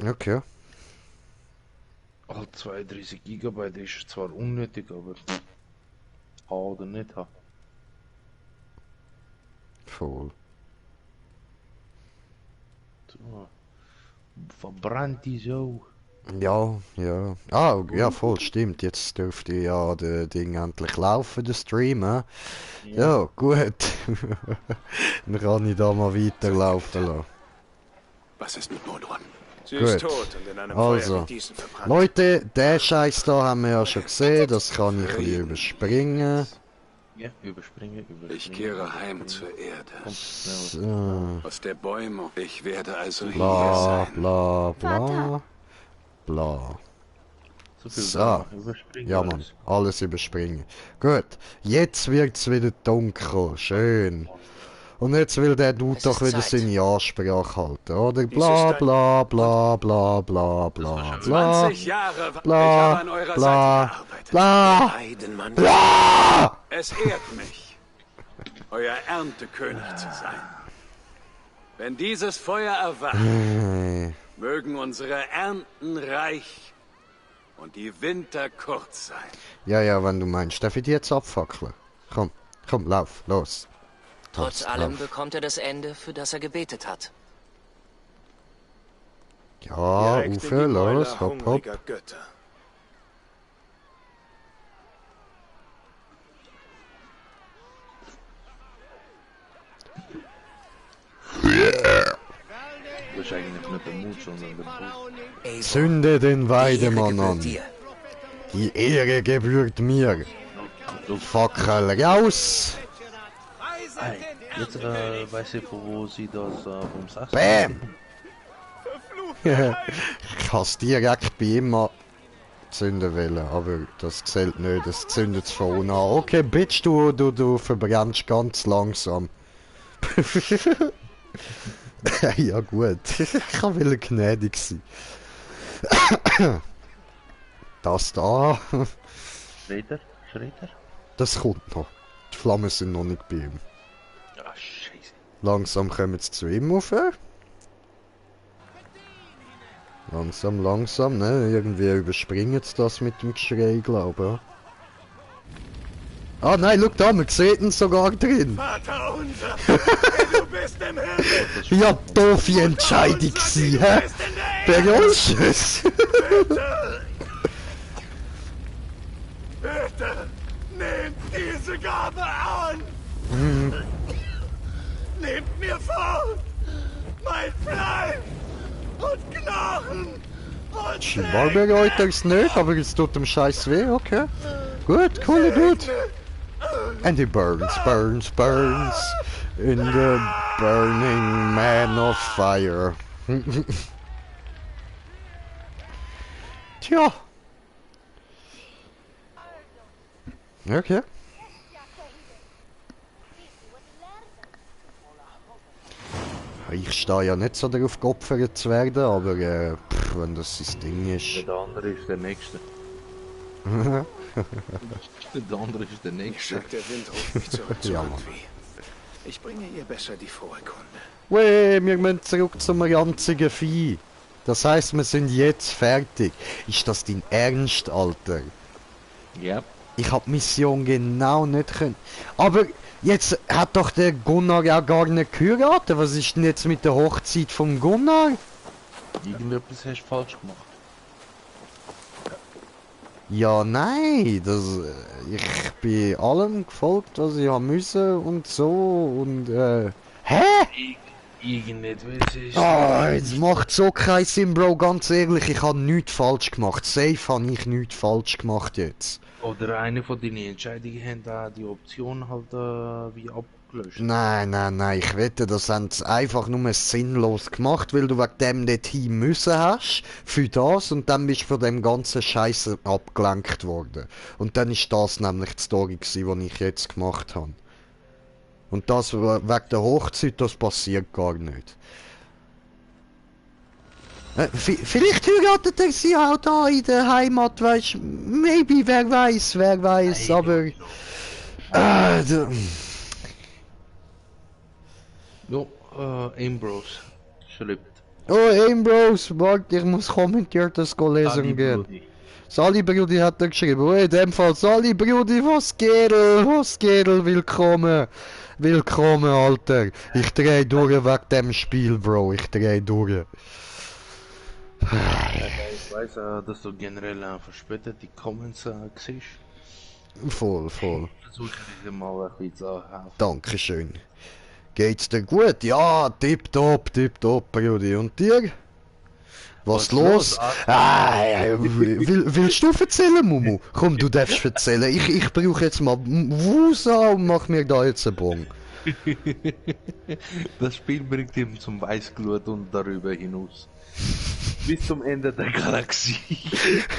Okay. Halt 32 Gigabyte ist zwar unnötig, aber H oder nicht H. Voll. So. Verbrannt die so. Ja, ja. Ah, ja, voll, stimmt. Jetzt dürfte ja der Ding endlich laufen, der Stream, hä? Ja, gut. Dann kann ich da mal weiterlaufen lassen. Was ist mit Modron? Sie ist Gut. tot und in einem Also, Feuer wie diesem verbrannt. Leute, den Scheiß da haben wir ja schon gesehen, das kann ich ein bisschen überspringen. Ja, überspringen. Ich kehre heim zur Erde. Kommt schnell. So, Aus der Bäume. Ich werde also hier bla, sein. bla, bla, Vater. bla. So viel So. Drama. Überspringen. Ja, Mann, alles überspringen. Gut, jetzt wird's wieder dunkel, schön. Und jetzt will der Dude Es doch ist wieder Zeit. seine Ansprache halten, oder? Dies Bla, ist ein- bla, bla, bla, bla, bla, bla, 20 Jahre. Ich bla, habe an eurer bla, Seite gearbeitet. bla, Heidenmann. bla. Es ehrt mich, euer Erntekönig zu sein. Wenn dieses Feuer erwacht, mögen unsere Ernten reich und die Winter kurz sein. Ja, ja, wenn du meinst, darf ich die jetzt abfackeln? Komm, komm, lauf, los. Trotz Los, allem lauf. bekommt er das Ende, für das er gebetet hat. Ja, Direkt in die Ufe, Mäuler los, hopp, hopp. hungriger Götter. Das ist eigentlich nicht der Mut, sondern der Mut. Eivor, Zünde den die Ehre Weidemann gebührt an. dir. Die Ehre gebührt mir. Fackel raus. Hey, jetzt weiß ich, von wo sie das vom Sachsen. Bam! Ich kann's direkt bei ihm zünden wollen, aber das zählt nicht, das zündet vorne an. Okay, Bitch, du verbrennst ganz langsam. Ja gut, ich will gnädig sein. Das da, Schreiter? das kommt noch. Die Flammen sind noch nicht bei ihm. Ah, scheiße. Langsam kommen sie zu ihm rauf. Langsam, ne? Irgendwie überspringen sie das mit dem Geschrei, glaube ich. Ah nein, schau da, man sieht ihn sogar drin. Vater unser, der du bist im Himmel. Ja, doofe Entscheidung gewesen, hä? Bereust du es? Bitte, nehmt diese Gabe an. Nehmt mir vor, mein Fleisch und Knochen und Scheinbar bereut er es nicht, aber es tut dem Scheiß weh, okay. Gut, cool, gut. And he burns in the burning man of fire. Tja. Okay. Ich stehe ja nicht so darauf, geopfert zu werden, aber wenn das sein Ding ist. Der andere ist der Nächste. Der andere ist der Nächste. Schaut, der Wind ruft mich zurück zu Ja, Antwi. Ich bringe ihr besser die frohe Kunde. Weh, wir müssen zurück zum ranzigen Vieh. Das heisst, wir sind jetzt fertig. Ist das dein Ernst, Alter? Ja. Ich hab die Mission genau nicht können. Aber jetzt hat doch der Gunnar ja gar nicht geheiratet. Was ist denn jetzt mit der Hochzeit vom Gunnar? Irgendetwas hast du falsch gemacht. Ja, nein, ich bin allem gefolgt, was ich haben müssen und so und hä? Irgendetwas ist... Ah, jetzt macht so keinen Sinn, Bro, ganz ehrlich, ich habe nichts falsch gemacht. Safe habe ich nichts falsch gemacht jetzt. Oder eine von deinen Entscheidungen haben da die Option halt wie abgelöscht. Nein, ich wette, das haben sie einfach nur sinnlos gemacht, weil du wegen dem nicht hin müssen hast, für das, und dann bist du von dem ganzen Scheiß abgelenkt worden. Und dann ist das nämlich die Story gewesen, die ich jetzt gemacht habe. Und das wegen der Hochzeit, das passiert gar nicht. Vielleicht heiratet er sie auch da in der Heimat, weißt du, maybe, wer weiß, aber... Jo, Ambrose schreibt. Oh, Bros, warte, ich muss kommentiertes lesen gehen. Sali Brudi hat er geschrieben. Oh, in dem Fall Sali Brudi, was geht, willkommen. Willkommen, Alter. Ich dreh durch wegen dem Spiel, Bro. Ich dreh durch. Ich weiß, dass du generell verspätet die Comments siehst. Voll. Versuche ich dir mal ein bisschen zu helfen. Dankeschön. Geht's dir gut? Ja, tipptopp, Brudi. Und dir? Was los? Willst du erzählen, Mumu? Komm, du darfst erzählen. Ich brauche jetzt mal Wusa und mach mir da jetzt einen Bon. Das Spiel bringt ihn zum Weißglut und darüber hinaus. Bis zum Ende der Galaxie.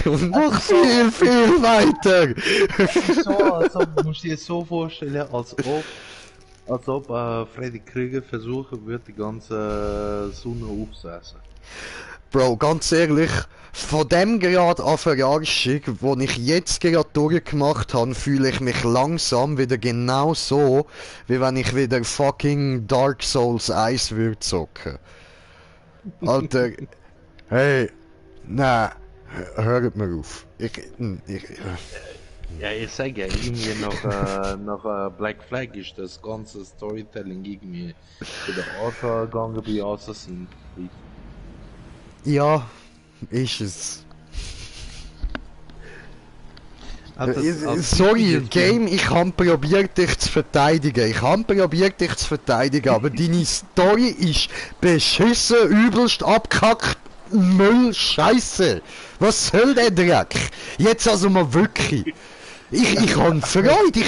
Und noch viel weiter. Du musst dir so vorstellen, als ob Freddy Krüger versuchen würde, die ganze Sonne aufzuessen. Bro, ganz ehrlich, von dem Grad an Verarschung, wo ich jetzt gerade durchgemacht habe, fühle ich mich langsam wieder genau so, wie wenn ich wieder fucking Dark Souls 1 würde zocken. Alter, hey, nein, hört mir auf. Ja, ich sag ja, irgendwie nach Black Flag ist das ganze Storytelling irgendwie für den Arsch gegangen bei Assassin's Creed. Ja, ist es. Sorry, Game, ich habe probiert dich zu verteidigen. Aber deine Story ist beschissen, übelst abkackt, Müll, Scheiße. Was soll der Dreck? Jetzt also mal wirklich. Ich habe Freude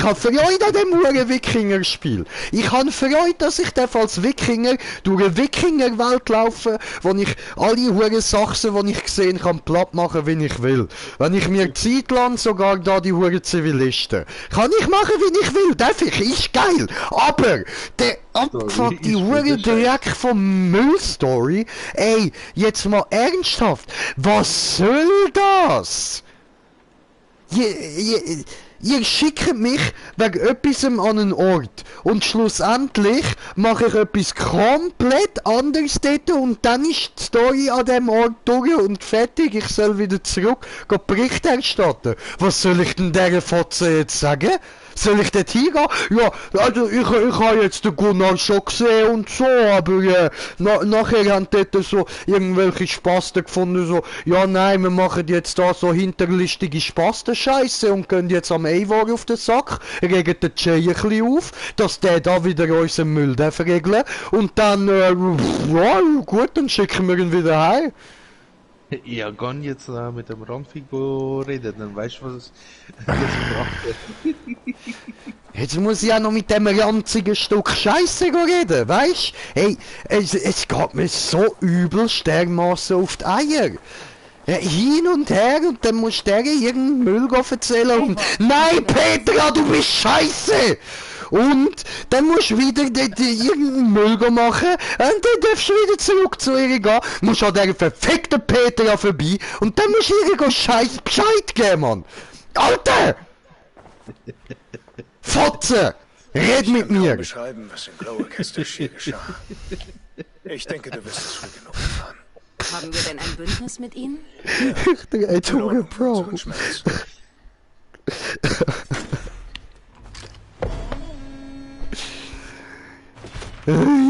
an dem Wikinger-Spiel. Ich habe Freude, dass ich als Wikinger durch eine Wikinger-Welt laufe, wo ich alle Huren Sachen, die ich gesehen kann, platt machen, wie ich will. Wenn ich mir Zeit lasse, sogar da die Huren Zivilisten. Kann ich machen, wie ich will, darf ich, ist geil. Aber der abgefuckte Huren Dreck von Müll-Story, ey, jetzt mal ernsthaft, was soll das? Ihr schickt mich wegen etwas an einen Ort und schlussendlich mache ich etwas komplett anderes dort und dann ist die Story an dem Ort durch und fertig, ich soll wieder zurück Bericht erstatten. Was soll ich denn dieser Fotze jetzt sagen? Soll ich dort hingehen? Ja, also ich habe jetzt den Gunnar schon gesehen und so, aber nachher haben dort so irgendwelche Spasten gefunden, so, ja nein, wir machen jetzt da so hinterlistige Spasten-Scheiße und gehen jetzt am Eivor auf den Sack, regen den Jay ein bisschen auf, dass der da wieder unseren Müll darf regeln und dann, ja gut, dann schicken wir ihn wieder heim. Ja, gern jetzt mit dem Ramfigo reden, dann weißt du, was das braucht. Jetzt muss ich ja noch mit dem ranzigen Stück Scheiße reden, weißt? Hey, es geht mir so übelst dermaßen auf die Eier. Ja, hin und her und dann musst du dir irgendeinen Müll erzählen und... Nein, Petra, du bist Scheiße! Und dann musst du wieder irgendeinen Müll machen und dann darfst du wieder zurück zu ihr gehen, musst an der verfickten Petra vorbei und dann musst du ihr Scheiß Bescheid geben, Mann! Alter! Fotze! Red mit mir! Beschreiben, was in Glower Castish hier geschah. Ich denke, du wirst es früh genug erfahren. Haben wir denn ein Bündnis mit ihnen? Der Toge Bro.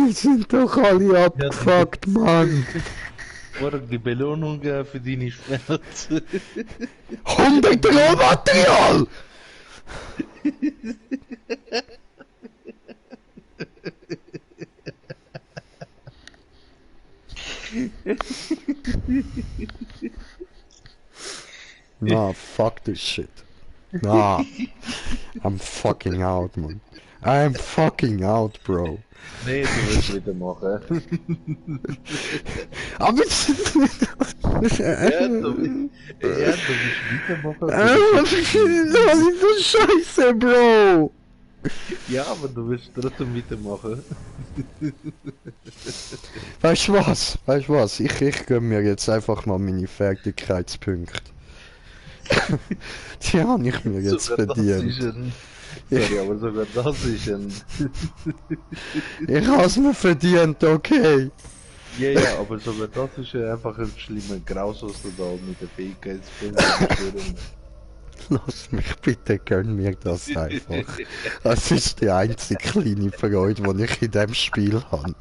Jetzt sind doch alle abgefuckt, Mann. Oder die Belohnung für deine Schmerzen. 100 Rohmaterial! Nah, fuck this shit. Nah. I'm fucking out, man. I'm fucking out, bro. Nee, du willst wieder machen. Aber Ja, du willst wieder machen. Was ist so scheiße, Bro? Ja, aber du willst trotzdem weitermachen. Weißt du was? Ich gönn mir jetzt einfach mal meine Fertigkeitspunkte. Die habe ich mir jetzt verdient. Sorry, aber sogar das ist ein... Ich hab's mir verdient, okay. Ja, ja, aber sogar das ist ja einfach ein schlimmer Graus, was du da mit der Fähigkeitspunkten. Lass mich bitte, gönn mir das einfach. Das ist die einzige kleine Freude, die ich in diesem Spiel habe.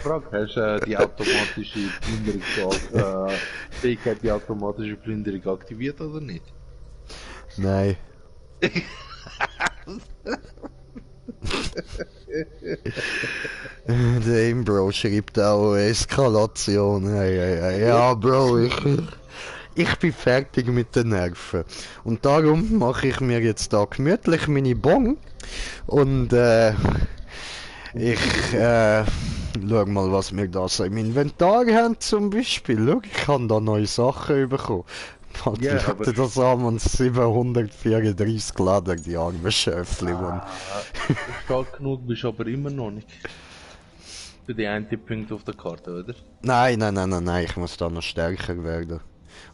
Frage, hast du die automatische Plünderung, Fähigkeit, die automatische Plünderung aktiviert oder nicht? Nein. Der Bro schreibt auch Eskalation. Ja, Bro, ich bin fertig mit den Nerven. Und darum mache ich mir jetzt da gemütlich meine Bon. Und ich schau mal, was wir da so im Inventar haben zum Beispiel. Schau, ich kann da neue Sachen bekommen. Warte, Ja, ich hatte das am 734 Leder, die armen Schöfli. Stark genug bist du aber immer noch nicht. Für die einen Punkt auf der Karte, oder? Nein, ich muss da noch stärker werden.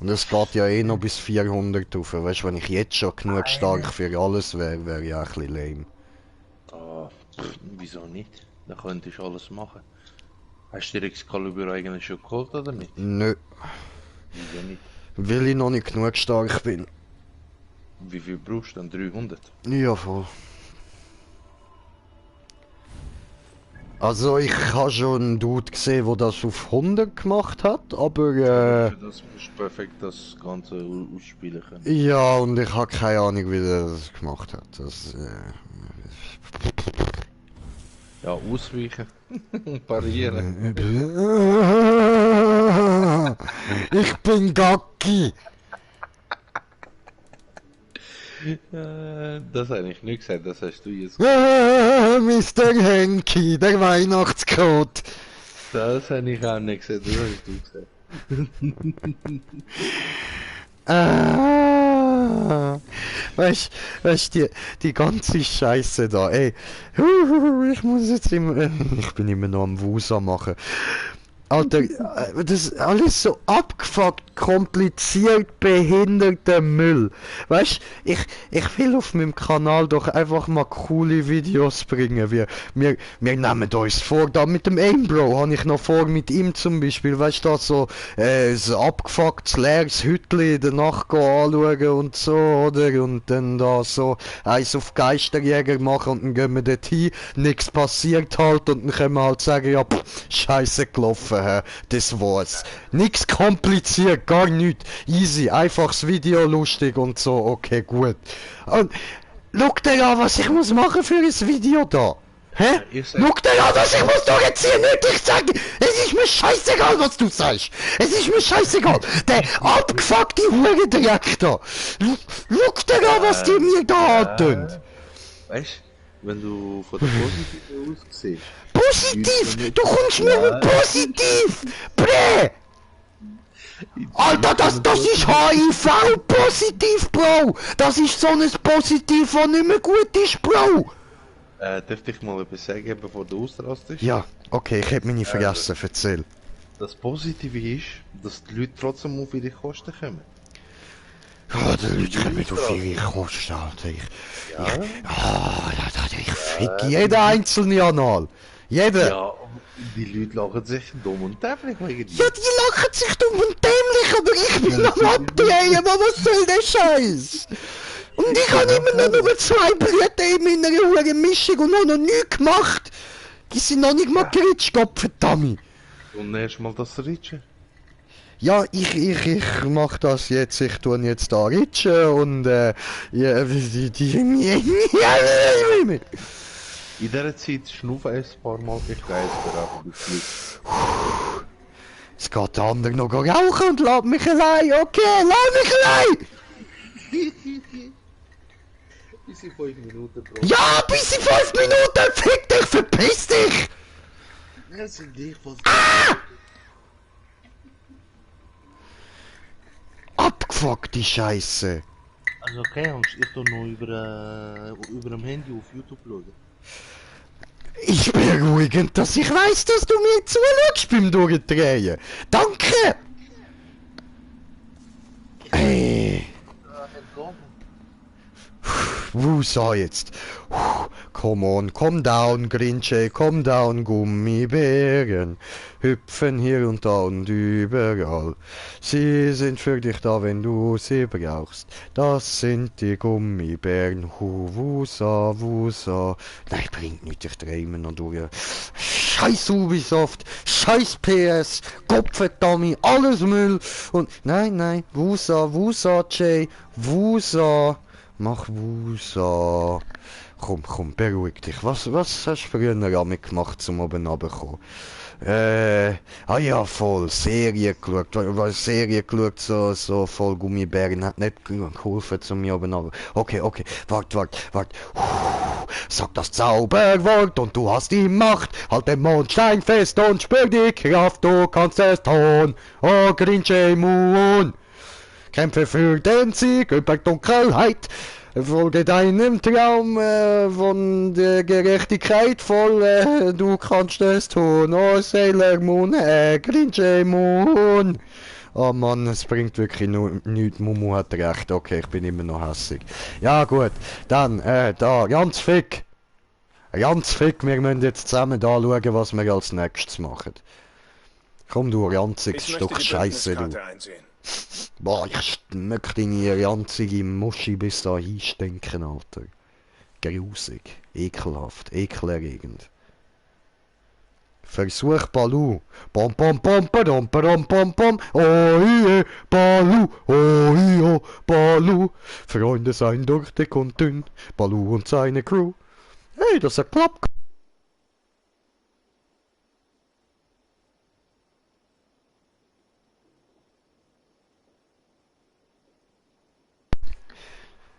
Und es geht ja eh noch bis 400 rauf. Weißt du, wenn ich jetzt schon genug stark für alles wäre, wäre ja ein bisschen lame. Ah, wieso nicht? Dann könntest du alles machen. Hast du dir Excalibur eigentlich schon geholt oder nicht? Nö, Wieso nicht? weil ich noch nicht genug stark bin. Wie viel brauchst du dann? 300? Ja, voll. Also ich habe schon einen Dude gesehen, der das auf 100 gemacht hat, aber Für das musst du perfekt das Ganze ausspielen können. ja, und ich habe keine Ahnung, wie der das gemacht hat. Das, Ja, ausweichen. Parieren. Ich bin Gacki. Das habe ich nicht gesagt, das hast du jetzt. Mr. Henky, der Weihnachtscode. Das habe ich auch nicht gesagt, das hast du gesagt. Weißt die ganze Scheiße da, ey. Ich muss jetzt immer, ich bin immer noch am Wusa machen. Alter, das ist alles so abgefuckt, kompliziert, behinderter Müll. Weißt, ich will auf meinem Kanal doch einfach mal coole Videos bringen. Wir nehmen uns vor, da mit dem Aimbro habe ich noch vor, mit ihm zum Beispiel, weißt du, da so ein abgefucktes, leeres Hütli in der Nacht anschauen und so, oder? Und dann da so eins auf Geisterjäger machen und dann gehen wir dort hin, nichts passiert halt und dann können wir halt sagen, ja, scheiße gelaufen. Das war's. Nix kompliziert, gar nichts. Easy, einfaches Video, lustig und so, okay, gut. Und schau dir an, was ich muss machen für ein Video da. Hä? Schau dir an, was ich muss durchziehen, nicht ich sage, es ist mir scheißegal, was du sagst. Es ist mir scheißegal. Der abgefuckte Hurendreck da. Schau dir an, was die mir da antun. Weißt du, wenn du von der Positive aus siehst. Positiv! Du kommst mir mit positiv! Bre! Alter, das ist HIV-positiv, Bro! Das ist so ein Positiv, das nicht mehr gut ist, Bro! Darf ich mal etwas sagen, bevor du ausrastest? Ja, okay, ich hätte meine vergessen, erzähl. Das Positive ist, dass die Leute trotzdem auf ihre Kosten kommen. Ja, die Leute kommen auf ihre Kosten, Alter. Ich fick jeden einzelnen Anal. Jeder. Ja, die Leute lachen sich dumm und dämlich wegen dir. Ja, die lachen sich dumm und dämlich, aber ich bin am Abdrehen, aber was soll der Scheiß? Und ich habe immer nur 2 Brüder in meiner hohen Mischung und habe noch nichts gemacht. Die sind noch nicht mal geritscht, Gottverdammt. Und erstmal das Ritschen. Ja, ich mach das jetzt, ich tue jetzt da ritschen und In dieser Zeit schnaufen ein paar Mal Geister, aber das Glück. Es geht der andere noch rauchen und lässt mich allein. Okay, lass mich allein! Bis in 5 Minuten, Bro. Ja, bis in 5 Minuten! Fick dich, verpiss dich! Ja, sind dich was. Abgefuckte Scheiße! Also okay, und ich tu noch über dem Handy auf YouTube schauen. Ich beruhigend, dass ich weiß, dass du mir zuschaust beim Durchdrehen. Danke! Hey! Wusa jetzt. come on, come down, Grinche, come down, Gummibären. Hüpfen hier und da und überall. Sie sind für dich da, wenn du sie brauchst. Das sind die Gummibären. Wusa, wusa. Nein, bringt nichts, ich drehe immer noch durch. Scheiß Ubisoft, scheiß PS, Kopfendummy, alles Müll. Und nein, Wusa, Wusa, Jay, Wusa. Mach Wusa. Komm, beruhig dich. Was hast du früher damit gemacht, zum oben runterzukommen? Ja, voll. Serie geschaut, so voll Gummibären. Hat nicht geholfen, zu mir oben runter. Okay, wart. Sag das Zauberwort und du hast die Macht. Halt den Mondstein fest und spür die Kraft, du kannst es tun. Oh, Grinche Moon. Kämpfe für den Sieg über Dunkelheit. Folge deinem Traum von der Gerechtigkeit voll. Du kannst es tun. Oh, Sailor Moon, Grinche Moon. Oh Mann, es bringt wirklich nichts. Mumu hat recht. Okay, ich bin immer noch hässig. Ja gut, dann, da, ganz fick. Wir müssen jetzt zusammen da schauen, was wir als nächstes machen. Komm du, ranziges Stück Scheiße, du. Boah, ich schmeck deine ranzige Muschi bis da hinstinken, Alter. Grusig, ekelhaft, ekelerregend. Versuch Balu. Bom, oh je, Balu, oh je, Balu. Freunde sein durch dick und dünn, Balu und seine Crew. Hey, das hat klappt.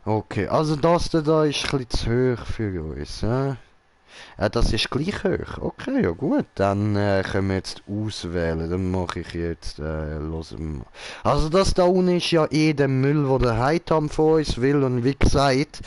Okay, also das da ist ein bisschen zu hoch für uns, das ist gleich hoch. Okay, ja gut, dann können wir jetzt auswählen. Dann mache ich jetzt, also das da unten ist ja eh der Müll, den der Heitam von uns will. Und wie gesagt,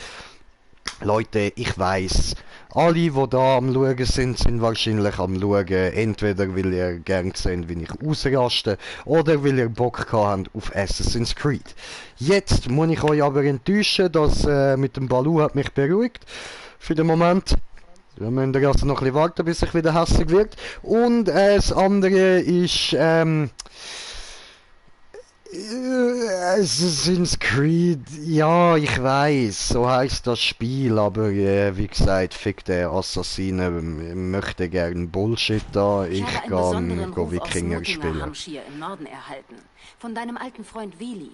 Leute, ich weiss, alle, die da am Schauen sind wahrscheinlich am Schauen, entweder weil ihr gern sehen, wie ich ausraste, oder weil ihr Bock habt auf Assassin's Creed. Jetzt muss ich euch aber enttäuschen, dass mit dem Balu hat mich beruhigt. Für den Moment. Da müsst ihr also noch ein bisschen warten, bis ich wieder hässlich wird. Und das andere ist, Assassin's Creed, ja, ich weiß, so heißt das Spiel, aber wie gesagt, fick der Assassine, möchte gern Bullshit da, ich kann go Wikinger spielen. Im Norden erhalten, von deinem alten Freund Willi.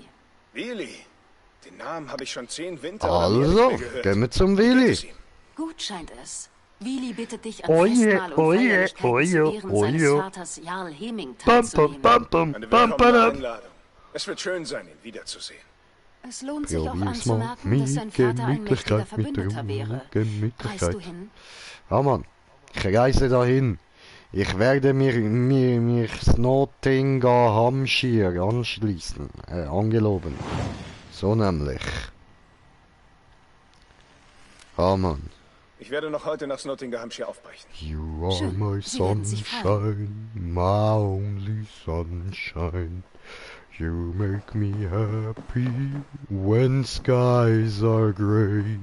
Willi? Den Namen habe ich schon 10 Winter Also, gehen wir zum Willi. Gut scheint es. Willi bittet dich an Festmahl und Feierlichkeiten zu Ehren seines Vaters Jarl Heming teilzunehmen. Eine willkommene Einladung. Es wird schön sein, ihn wiederzusehen. Es lohnt sich auch anzumerken, dass sein Vater ein mächtiger Verbündeter wäre. Reist du hin? Ja, Mann. Ich reise dahin. Ich werde mich Nottinghamshire anschließen. Angeloben. So nämlich. Ja, Mann. Ich werde noch heute nach Nottinghamshire aufbrechen. You are my sunshine, my only sunshine. You make me happy when skies are grey.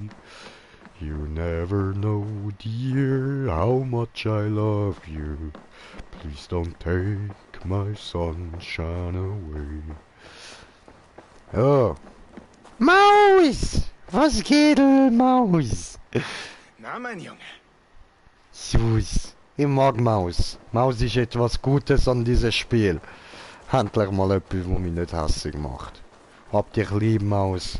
You never know, dear, how much I love you. Please don't take my sunshine away. Oh. Maus! Was geht, Maus? Na, mein Junge. Süß. Ich mag Maus. Maus ist etwas Gutes an diesem Spiel. Endlich mal etwas, was mich nicht hässlich macht. Habt ihr lieb, Maus.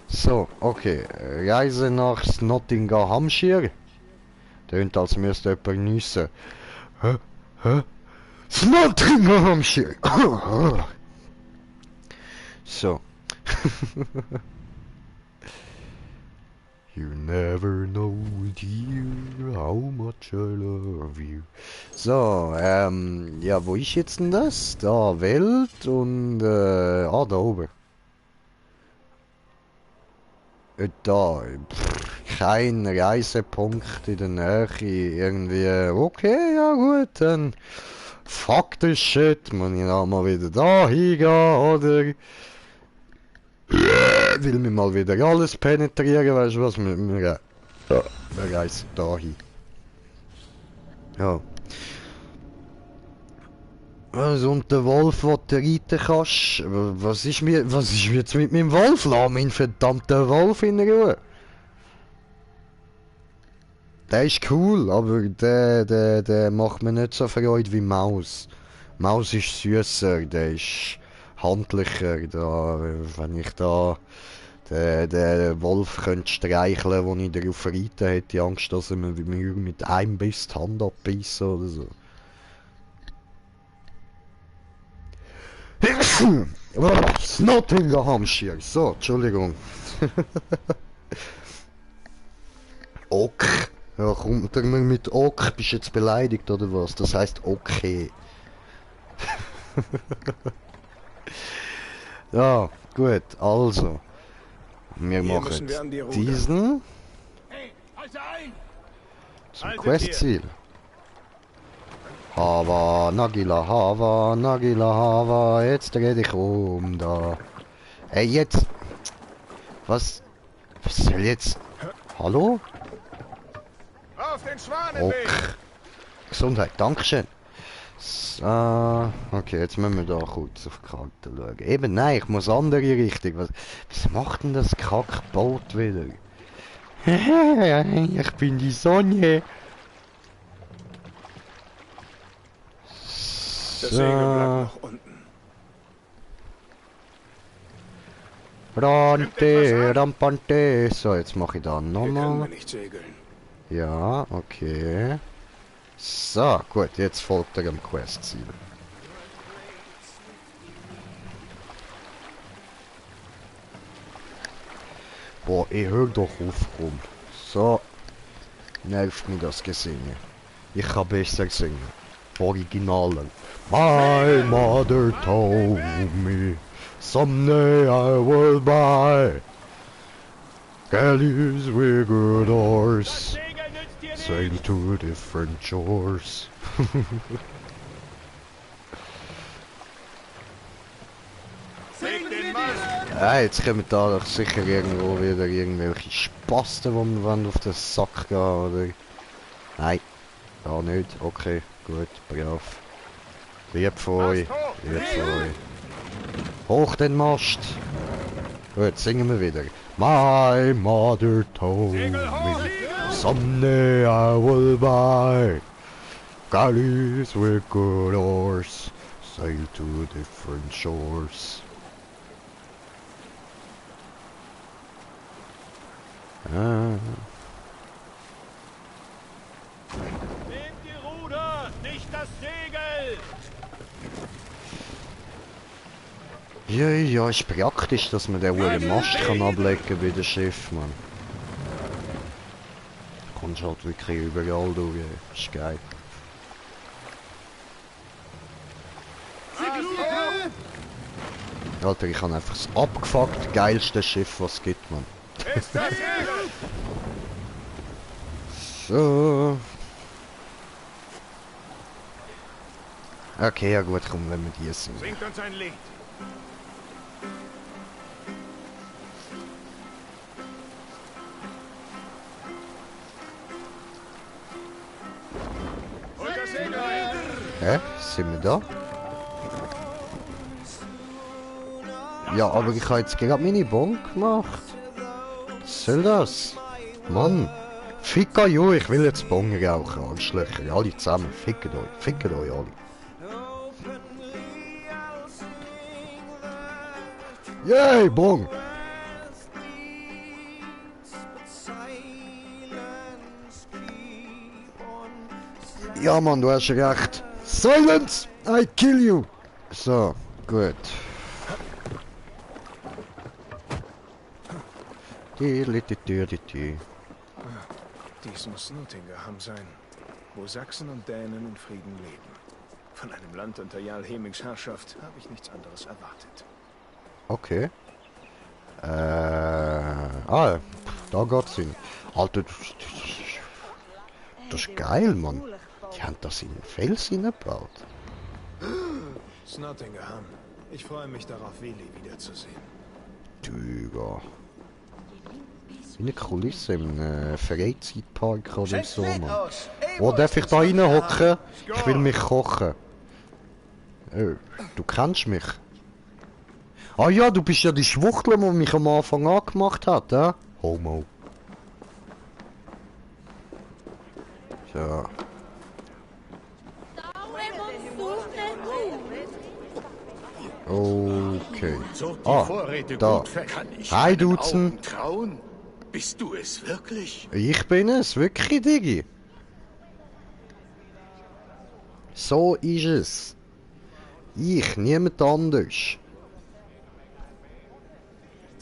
So, okay. Reise nach Nottinghamshire. Tönt, als müsste jemand nüssen. Hä? Nottinghamshire! So. You never know, dear, how much I love you. So, ja, wo ist jetzt denn das? Da, Welt und, da oben. Da, kein Reisepunkt in der Nähe, irgendwie, okay, ja gut, dann fuck this shit, muss ich auch mal wieder da hingehen, oder? Will mir mal wieder alles penetrieren, weißt du was mit mir? Ja. Wir reisen dahin. Ja. Also, und der Wolf, den du reiten kannst, was ist mir jetzt mit meinem Wolf? Lass meinen verdammten Wolf in Ruhe. Der ist cool, aber der macht mir nicht so Freude wie Maus. Maus ist süßer, der ist handlicher. Da, wenn ich da den Wolf könnte streicheln, wo ich darauf reite, hätte ich Angst, dass er mir mit einem Biss die Hand abbeißt oder so. Nottinghamshire. So, Entschuldigung. Ok. Ja, kommt er mir mit Ok? Bist du jetzt beleidigt oder was? Das heißt okay. Ja, gut, also. Wir machen diesen zum Questziel. Hava, Nagila, Hava, jetzt dreh ich um da. Ey, jetzt. Was soll jetzt? Hallo? Auf den Schwanenweg! Ok. Gesundheit, Dankeschön. So, okay, jetzt müssen wir da kurz auf die Karte schauen. Eben, nein, ich muss andere Richtung. Was macht denn das Kackboot wieder? Ich bin die Sonne. Das Segel bleibt noch unten. Rante, Rampante. So, jetzt mache ich da Hier können wir nochmal. nicht segeln. Ja, okay. So, gut, jetzt folgt er am Questziel. Boah, ich hör doch auf, komm. So, nervt mich das Gesingen. Ich kann besser singen. Originalen. My mother told me someday I will buy galleys with good oars, sail to different shores. Ja, jetzt kommen da doch sicher irgendwo wieder irgendwelche Spasten, die mir auf den Sack gehen, oder? Nein, da nicht. Okay, gut, brav. Lieb von euch, lieb von euch. Hoch den Mast! Gut, singen wir wieder. My mother told me someday I will buy galleys with good oars, sail to different shores. Ah. Nehmt die Ruder, nicht das Segel! Ja, ja, ist praktisch, dass man den hohen Mast kann ablegen bei dem Schiff, man. Du kommst halt wirklich überall durch, ist geil. Alter, ich habe einfach das abgefuckt geilste Schiff, was es gibt, man. Ist das Segel! So. Okay, ja gut, komm, wenn wir die sind. Singt uns ein Lied. Holt das Segel ein! Hä? Sind wir da? Ja, aber ich habe jetzt gerade meine Bon gemacht. Was soll das? Mann! Ficka jo, ich will jetzt Bon rauchen, Arschlöcher. Alle zusammen, fickt euch alle. Yay, Bon! Ja, Mann, du hast recht. Silence! I kill you! So, gut. Dies muss Nottingham sein, wo Sachsen und Dänen in Frieden leben. Von einem Land unter Jarl Hemings Herrschaft habe ich nichts anderes erwartet. Okay. Da geht's hin. Alter, das ist geil, Mann. Die haben das in den Fels hineingebaut. Nottingham. Ich freue mich darauf, Willi wiederzusehen. Digga. in einer Kulisse, im Freizeitpark oder so, Mann. Oh, darf ich da reinhocken? Ich will mich kochen. Oh, du kennst mich. Ah ja, du bist ja die Schwuchtel, die mich am Anfang angemacht hat, hä? Homo. Ja. Okay. Da. Hi, Duzen. Bist du es wirklich? Ich bin es, wirklich, Digi. So ist es. Ich, niemand anders.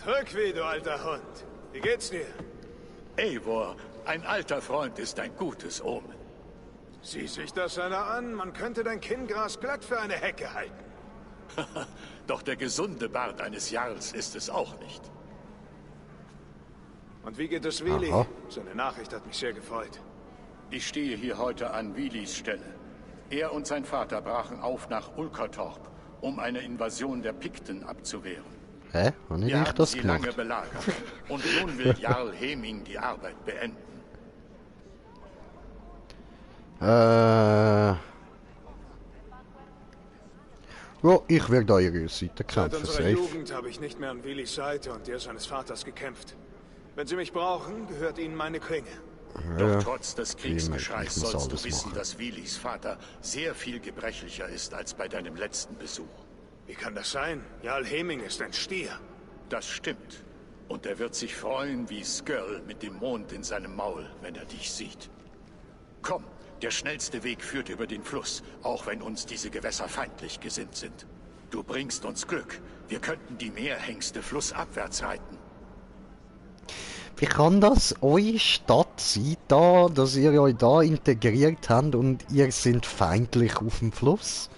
Trögvi, du alter Hund. Wie geht's dir? Eivor, ein alter Freund ist ein gutes Omen. Sieh sich das einer an, man könnte dein Kinngras glatt für eine Hecke halten. Doch der gesunde Bart eines Jarls ist es auch nicht. Und wie geht es Willi? Aha. Seine Nachricht hat mich sehr gefreut. Ich stehe hier heute an Wilis Stelle. Er und sein Vater brachen auf nach Ulkertorp, um eine Invasion der Pikten abzuwehren. Hä? Wann Wir hätte ich haben das sie gemacht? lange belagert. Und nun will Jarl Heming die Arbeit beenden. Ja, ich werde an ihrer Seite Seit kämpfen, unserer safe. Jugend habe ich nicht mehr an Willis Seite und der seines Vaters gekämpft. Wenn Sie mich brauchen, gehört Ihnen meine Klinge. Doch trotz des ich Kriegsgeschreis muss sollst du alles wissen, machen. dass Wilis Vater sehr viel gebrechlicher ist als bei deinem letzten Besuch. Wie kann das sein? Jarl Heming ist ein Stier. Das stimmt. Und er wird sich freuen wie Skirl mit dem Mond in seinem Maul, wenn er dich sieht. Komm, der schnellste Weg führt über den Fluss, auch wenn uns diese Gewässer feindlich gesinnt sind. Du bringst uns Glück. Wir könnten die Meerhengste flussabwärts reiten. Wie kann das eure Stadt sein, da, dass ihr euch da integriert habt und ihr seid feindlich auf dem Fluss?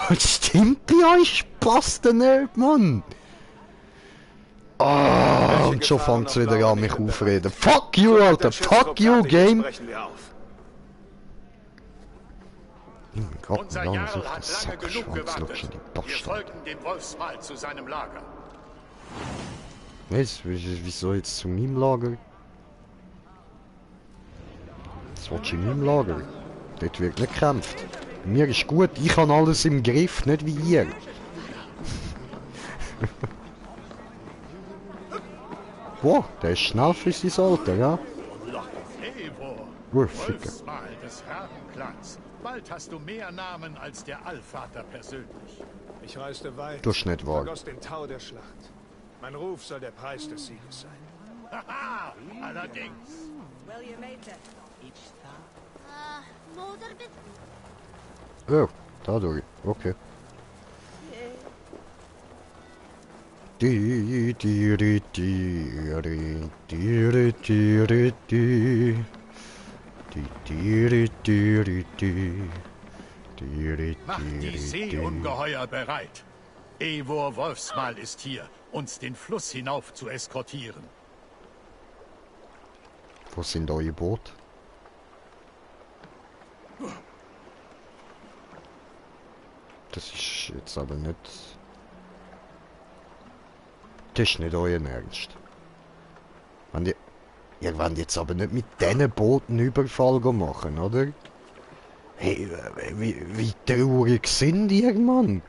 Was stimmt bei euch? Passt denn nicht, Mann? Ah, und schon fängt es wieder an, mich aufreden. Fuck you, Alter! Fuck you, Game! Unser Jarl hat lange genug gewartet. Wir folgen dem Wolfsmal zu seinem Lager. Was? Wieso jetzt zu meinem Lager? Das willst du in meinem Lager? Dort wird nicht gekämpft. Mir ist gut, ich habe alles im Griff, nicht wie ihr. Wow, der ist schnell für sein Alter, ja? Wolfsmal des Rabenklans. Bald hast du mehr Namen als der Allvater persönlich. Ich reiste weit, Du hast nicht wahr. vergoss den Tau der Schlacht. Mein Ruf soll der Preis des Sieges sein. Haha, allerdings. Oh, dadurch. Okay. Di, di, di, di, di, di, di, di, di. Di, di, di, di, di. Di, di, Macht di, die di. Seeungeheuer bereit. Eivor Wolfsmal ist hier, uns den Fluss hinauf zu eskortieren. Wo sind eure Boote? Das ist jetzt aber nicht... Das ist nicht euer Ernst. Ihr wollt jetzt aber nicht mit diesen Booten Überfall machen, oder? Hey, wie traurig sind ihr, Mann?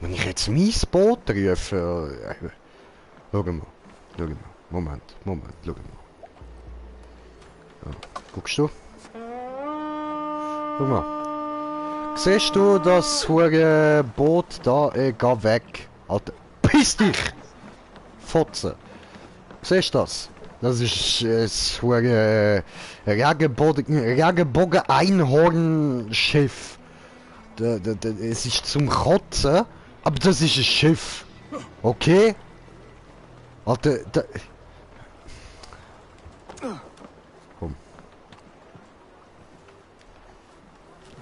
Wenn ich jetzt mein Boot rufe... Schau mal. Moment, schau mal. Ja, guckst du? Schau mal. Siehst du das hure Boot da? Geh weg. Alter, piss dich! Fotze. Siehst du das? Das ist das hure Regenbogen-Einhorn-Schiff. Es ist zum Kotzen, aber das ist ein Schiff. Okay? Alter,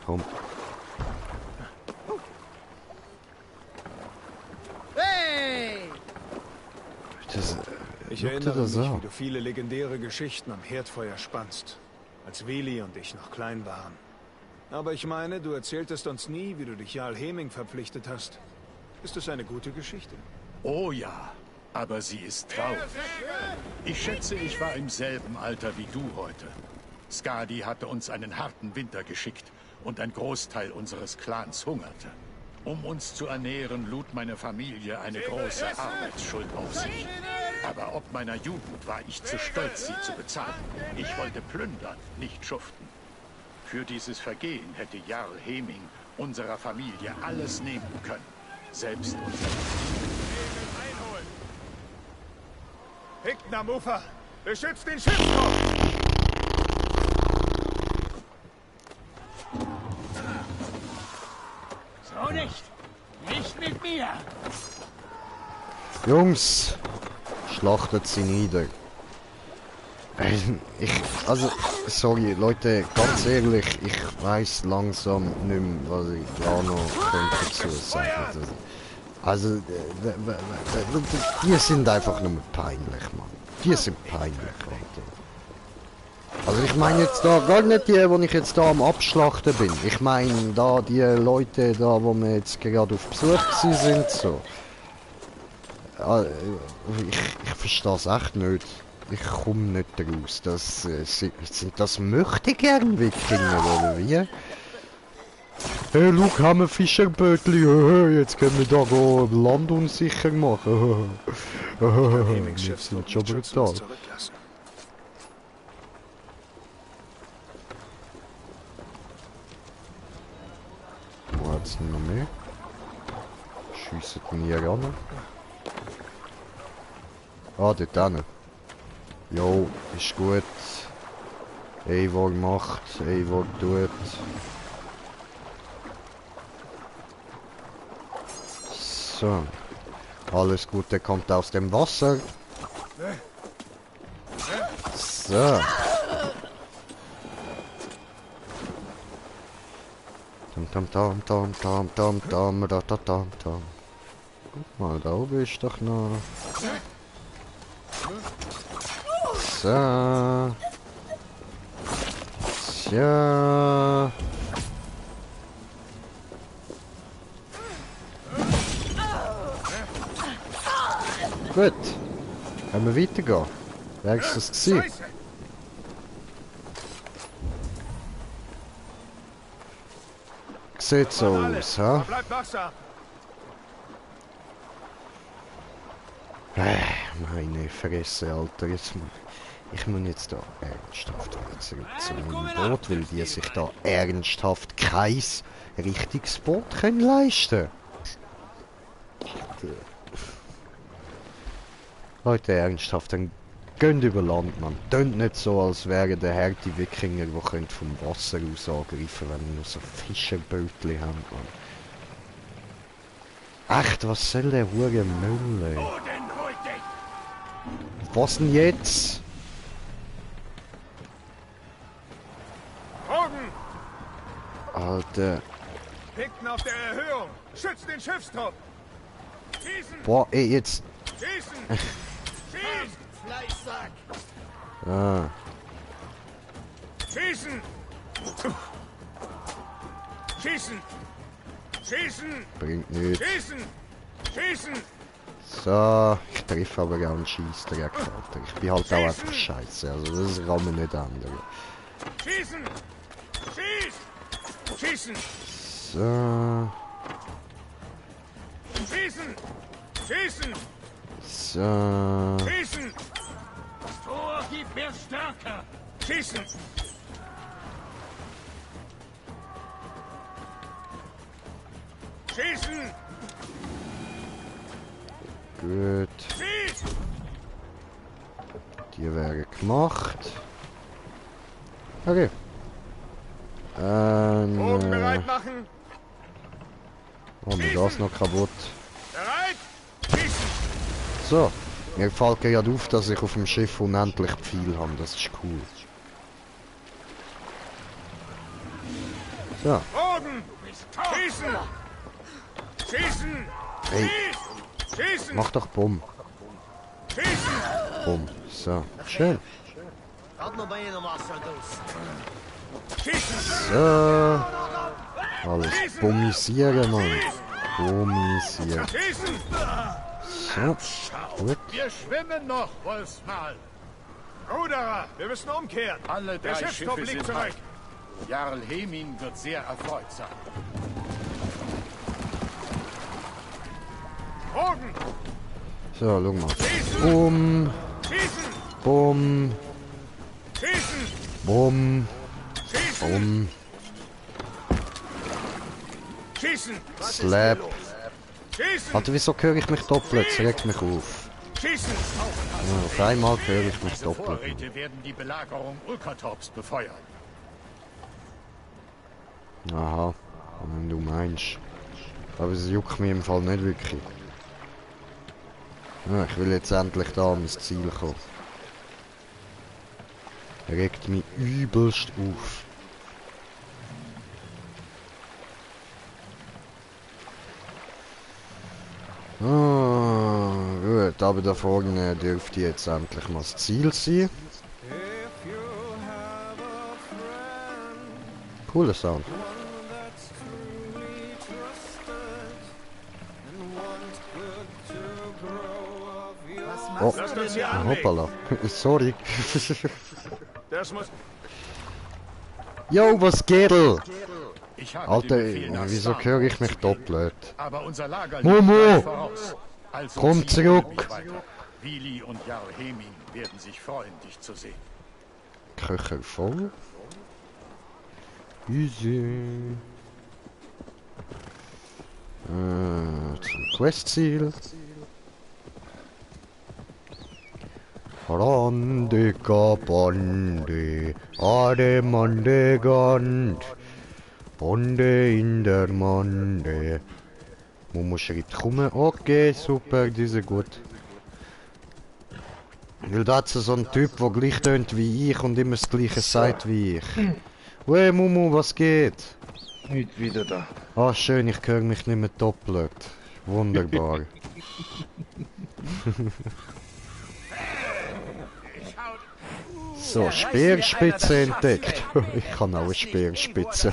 Komm. Hey! Ich Guck dir erinnere das mich, an. wie du viele legendäre Geschichten am Herdfeuer spannst, als Willi und ich noch klein waren. Aber ich meine, du erzähltest uns nie, wie du dich Jarl Heming verpflichtet hast. Ist es eine gute Geschichte? Oh ja, Aber sie ist traurig. Ich schätze, ich war im selben Alter wie du heute. Skadi hatte uns einen harten Winter geschickt und ein Großteil unseres Clans hungerte. Um uns zu ernähren, lud meine Familie eine große Arbeitsschuld auf sich. Aber ob meiner Jugend war ich zu stolz, sie zu bezahlen. Ich wollte plündern, nicht schuften. Für dieses Vergehen hätte Jarl Heming unserer Familie alles nehmen können. Selbst unser einholen. Higten am Ufer! Beschützt den Schiffsbau! So nicht! Nicht mit mir! Jungs, schlachtet sie nieder. Also, sorry, Leute, ganz ehrlich, ich weiß langsam nicht mehr, was ich da noch dazu sagen. Also, die sind einfach nur peinlich, Mann. Die sind peinlich, Leute. Also ich meine jetzt da gar nicht die, wo ich jetzt da am Abschlachten bin. Ich meine da die Leute da, wo wir jetzt gerade auf Besuch sind, so. Ich verstehe es echt nicht. Ich komme nicht raus. Das sind das möchte gern Wikinger oder wie? Hey, Luke, haben wir Fischerbötli? Jetzt können wir da Land unsicher machen. Wir sind schon brutal. Wo hat's denn noch mehr? Schiessen ihn hier ran. Ah, dort hinten. Jo, ist gut. Eivor macht, Eivor tut. So. Alles Gute kommt aus dem Wasser. So. Tam tam tam tam tam tam tam tam tam tam. Guck mal, da oben ist doch noch. So. Tja. Gut. Können wir weitergehen? Wer ist das gewesen? Sieht so aus, ha? Meine Fresse, Alter. Ich muss jetzt da ernsthaft zurück zu meinem Boot, weil die sich da ernsthaft kein richtiges Boot können leisten. Leute, ernsthaft, dann gönnt über Land, man. Tönt nicht so, als wären der harte Wikinger, die vom Wasser aus angreifen, wenn wir nur so Fischerbötli haben, man. Echt, was soll der hure Müll, ey? Was denn jetzt? Alter. Hinten auf der Erhöhung! Schützt den Schiffstrupp! Schießen! Boah, ey, jetzt. Schießen! Schießen! Fleischsack! Ah. Schießen! Schießen! Schießen! Bringt nichts. Schießen! Schießen! So, ich treffe aber gar einen Scheissdreck, Alter. Ich bin halt auch einfach scheiße, also das kann man nicht ändern. Schießen! Schießen! Schießen! So. Schießen! Schießen! So. Schießen! Das Tor gibt mir Stärke! Schießen! Schießen! Gut. Schieß! Die wäre gemacht. Okay. Bogen bereit machen! Oh, mir das noch kaputt. Bereit! Schießen! So. Mir fällt gerade auf, dass ich auf dem Schiff unendlich viel habe. Das ist cool. So. Bogen! Schießen! Schießen! Hey. Schießen! Mach doch Bumm. Schießen! Bumm. So. Schön. So. Alles bummisieren, Mann. Bummisieren. Schießen! So, gut. Wir schwimmen noch, Wolfsmal. Ruderer, wir müssen umkehren. Alle Der 3 Schiffskopf Schiffe liegt sind zurück. weit. Jarl Hemin wird sehr erfreut sein. Bogen! So, schau mal. Bumm, Schießen! bumm, Schießen! bumm, Schießen! bumm. Schießen! Was ist Slap. hier los? Schießen! Alter, wieso höre ich mich doppelt? Es regt mich auf. Schießen! Ja, auf einmal höre ich mich Diese doppelt. Vorräte werden die Belagerung Ulkertorps befeuern. Aha, wenn du meinst. Aber es juckt mich im Fall nicht wirklich. Ja, ich will jetzt endlich da an mein Ziel kommen. Regt mich übelst auf. Ah, gut, aber da vorne dürfte jetzt endlich mal das Ziel sein. Cooler Sound. Oh, Lasst uns hier anlegen. hoppala. Sorry. Das muss... Yo, was geht? Ich habe Alter, den Befehl nach wieso Starnburg höre ich mich zu geben. doppelt? Aber unser Lager Momo! weit voraus. Also Komm zieh ohne zurück. mich weiter. Wili und Jarl Hemin werden sich freuen, dich zu sehen. Köcher voll. Easy. Zum Questziel. Randika Bande, Ademande Gand, Bande in der Mande. Momo schreibt, komm, okay, super, die sind gut. Weil da ist so ein Typ, der gleich tönt wie ich und immer das gleiche sagt wie ich. Hey Momo, was geht? Nicht wieder da. Ah, schön, ich höre mich nicht mehr doppelt. Wunderbar. So, Speerspitze entdeckt. Ich kann auch eine Speerspitze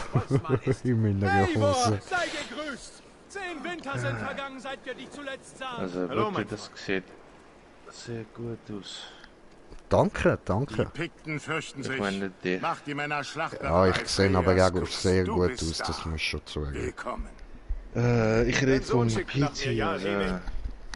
in meiner Hose. Sei gegrüßt! 10 Winter sind vergangen, seit wir dich zuletzt sahen. Also Hallo, wirklich, mein das sieht sehr gut aus. Danke, Die danke. Pikten fürchten Ich sich. meine, die. Macht die Männer Schlacht. Ja, ich sehe aber Freas auch Guss. sehr Du gut bist aus, da. das muss schon zugeben. Willkommen. Ich rede Dein Sohn vom schickt nach PC. mir Jarl Also, Heming.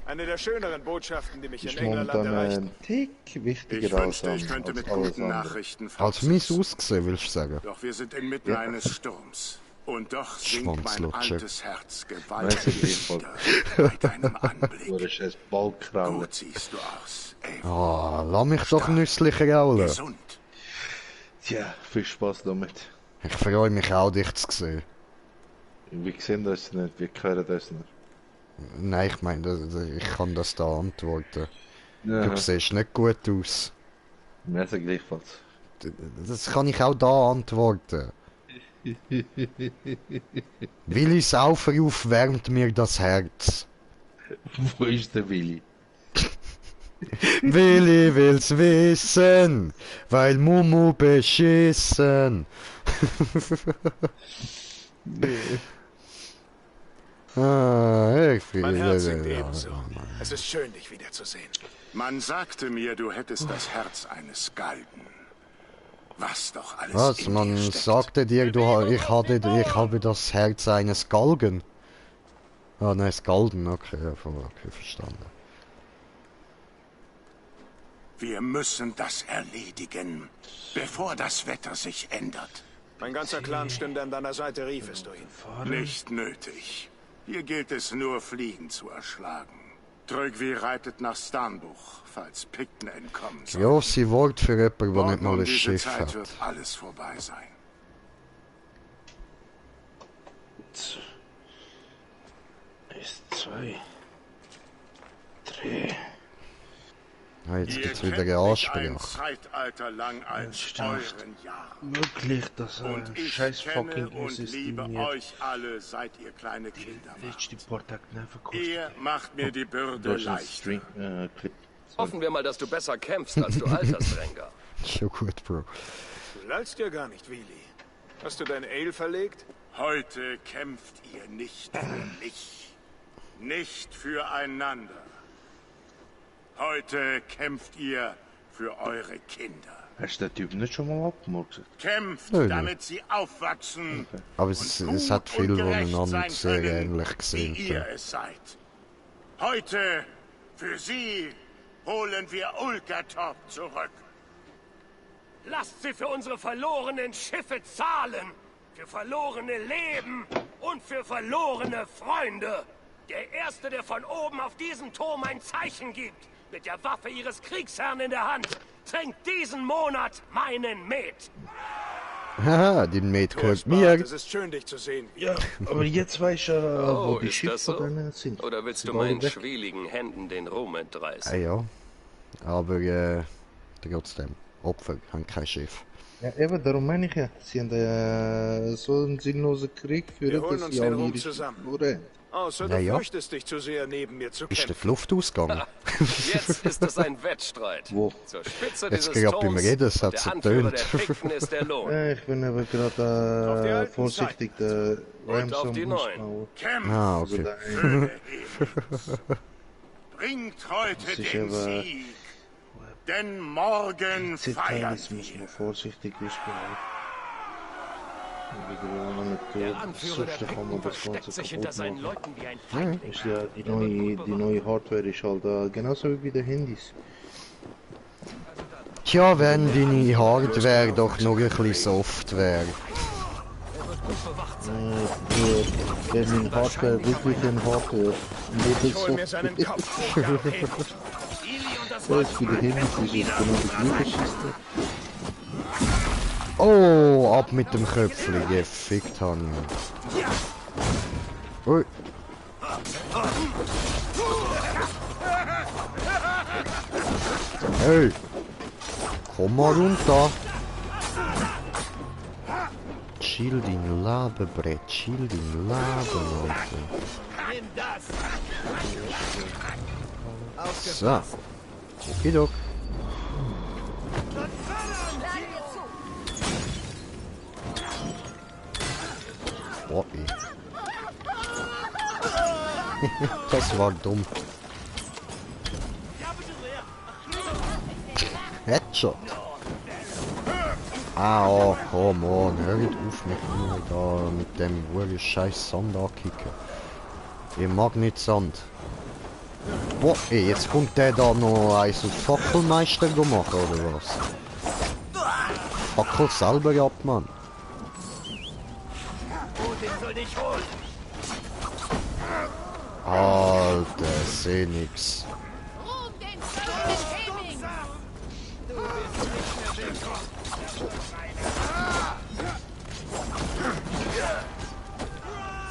Eine der schöneren Botschaften, die mich ist in England momentan erreichten. ein Tick Ich wichtiger als, wünschte, ich könnte als mit alles guten andere. Nachrichten Als mies fortsetzen. ausgesehen, willst du sagen? Doch wir sind inmitten Ja. eines Sturms. Und doch sinkt mein Schwanzlutscher. altes Herz Weißt gewaltig du, nieder bei deinem Du Anblick. bist ein Ballkralle. Gut siehst du aus, Eivor. Ah, lass mich doch nüsslich raulen. Gesund. Tja, viel Spaß damit. Ich freue mich auch, dich zu sehen. Wir sehen das nicht, wir hören das nicht. Nein, ich meine, ich kann das da antworten. Ja, Du siehst nicht gut aus. Messer gleichfalls. Das kann ich auch da antworten. Willis Aufruf wärmt mir das Herz. Wo ist der Willi? Willi will's wissen, weil Mumu beschissen. Ich Mein Herz singt ja. ebenso. Es ist schön, dich wiederzusehen. Man sagte mir, du hättest das Herz eines Galgen. Was doch alles Was? in Man dir steckt. sagte dir, ich habe das Herz eines Galgen. Ah, nein, Skalden, okay, okay, verstanden. Wir müssen das erledigen, bevor das Wetter sich ändert. Mein ganzer Clan stünde an deiner Seite, riefest du ihn. Nicht nötig. Hier gilt es nur, Fliegen zu erschlagen. Trögvi reitet nach Starnbuch, falls Pikten entkommen sollen. Grosse Wort für jemanden, der Morgen nicht mal um ein diese Schiff Zeit hat. wird alles vorbei sein. Eins, zwei, drei. Ah, jetzt Ihr gibt's kennt wieder eine mich ein Ansprache. Zeitalter lang als stimmt. euren Jahren. Wirklich, das Und ich scheiß kenne fucking und liebe System euch alle, seit ihr kleine Kinder letzte wart. paar Tage nicht verkauft. Ihr macht mir die Bürde Du hast einen leicht. String, Clip. Hoffen wir mal, dass du besser kämpfst, als du alterst, Rengar. Schon gut, Bro. Du lallst ja gar nicht, Willi. Hast du dein Ale verlegt? Heute kämpft ihr nicht für mich, nicht füreinander. Heute kämpft ihr für eure Kinder. Hast du den Typ nicht schon mal abgemurkst? Kämpft, Nö, nö. damit sie aufwachsen. Aber es hat viel voneinander sehr ähnlich wie gesehen. ihr es seid. Heute, für sie, holen wir Ulkatorp zurück. Lasst sie für unsere verlorenen Schiffe zahlen. Für verlorene Leben und für verlorene Freunde. Der Erste, der von oben auf diesen Turm ein Zeichen gibt, mit der Waffe ihres Kriegsherrn in der Hand, trinkt diesen Monat meinen Met. Haha, den Met gehört Bart, mir. es ist schön, dich zu sehen. Ja, aber jetzt weiß ich wo die ist Schiffe das so? von denen sind. Oder willst Sie du waren meinen weg. schwieligen Händen den Ruhm Ah entreißen? ja. Aber trotzdem, Opfer haben kein Schiff. Ja, eben, darum meine ich ja. Sie haben so einen sinnlosen Krieg Wir geführt, holen dass uns sie den alle Ruhm ihre zusammen. Schiffe verloren haben. Außer Ja, du ja. fürchtest dich zu sehr, neben mir zu Ist die kämpfen. Luft ausgegangen? Jetzt ist es ein Wettstreit. Wo? Zur Spitze Jetzt dieses gerade beim Turms Reden, es und hat der so Anführer der getönt. Pikten ist der Lohn. Ich bin aber Auf die gerade alten vorsichtig, der Und auf die neuen. Ramsam Kämpft, Ah, Also okay. der Söhne Hemings. Bringt heute Das ist den aber- Sieg. Denn morgen Teil feiern ist, muss wir. man vorsichtig ausbehalten. Der Anführer der Pikten versteckt sich hinter seinen Leuten wie ein Feindling. Ist ja, die neue Hardware ist halt genauso wie bei den Handys. Tja, wenn deine Hardware doch noch ein bisschen Software. Wenn mein Hardware wirklich ein Hardware Ich hol mir seinen Kopf. Ili und das das ist für die Handys ist es genau die gleiche Schiste. Oh, ab mit dem Köpfli, gefickt han ja. Ui. Hey, komm mal runter. Chill dein Leben, Brett, chill dein Leben, Leute. So. Okidok. Oh, ey. Das war dumm. Headshot. Ah, oh, come on, hört auf mich nur da mit dem wohl scheiß Sand ankicken. Ich mag nicht Sand. Boah, ey, jetzt kommt der da noch eins auf Fackelmeister machen, oder was? Fackel selber ab, Mann. Alter, seh nix.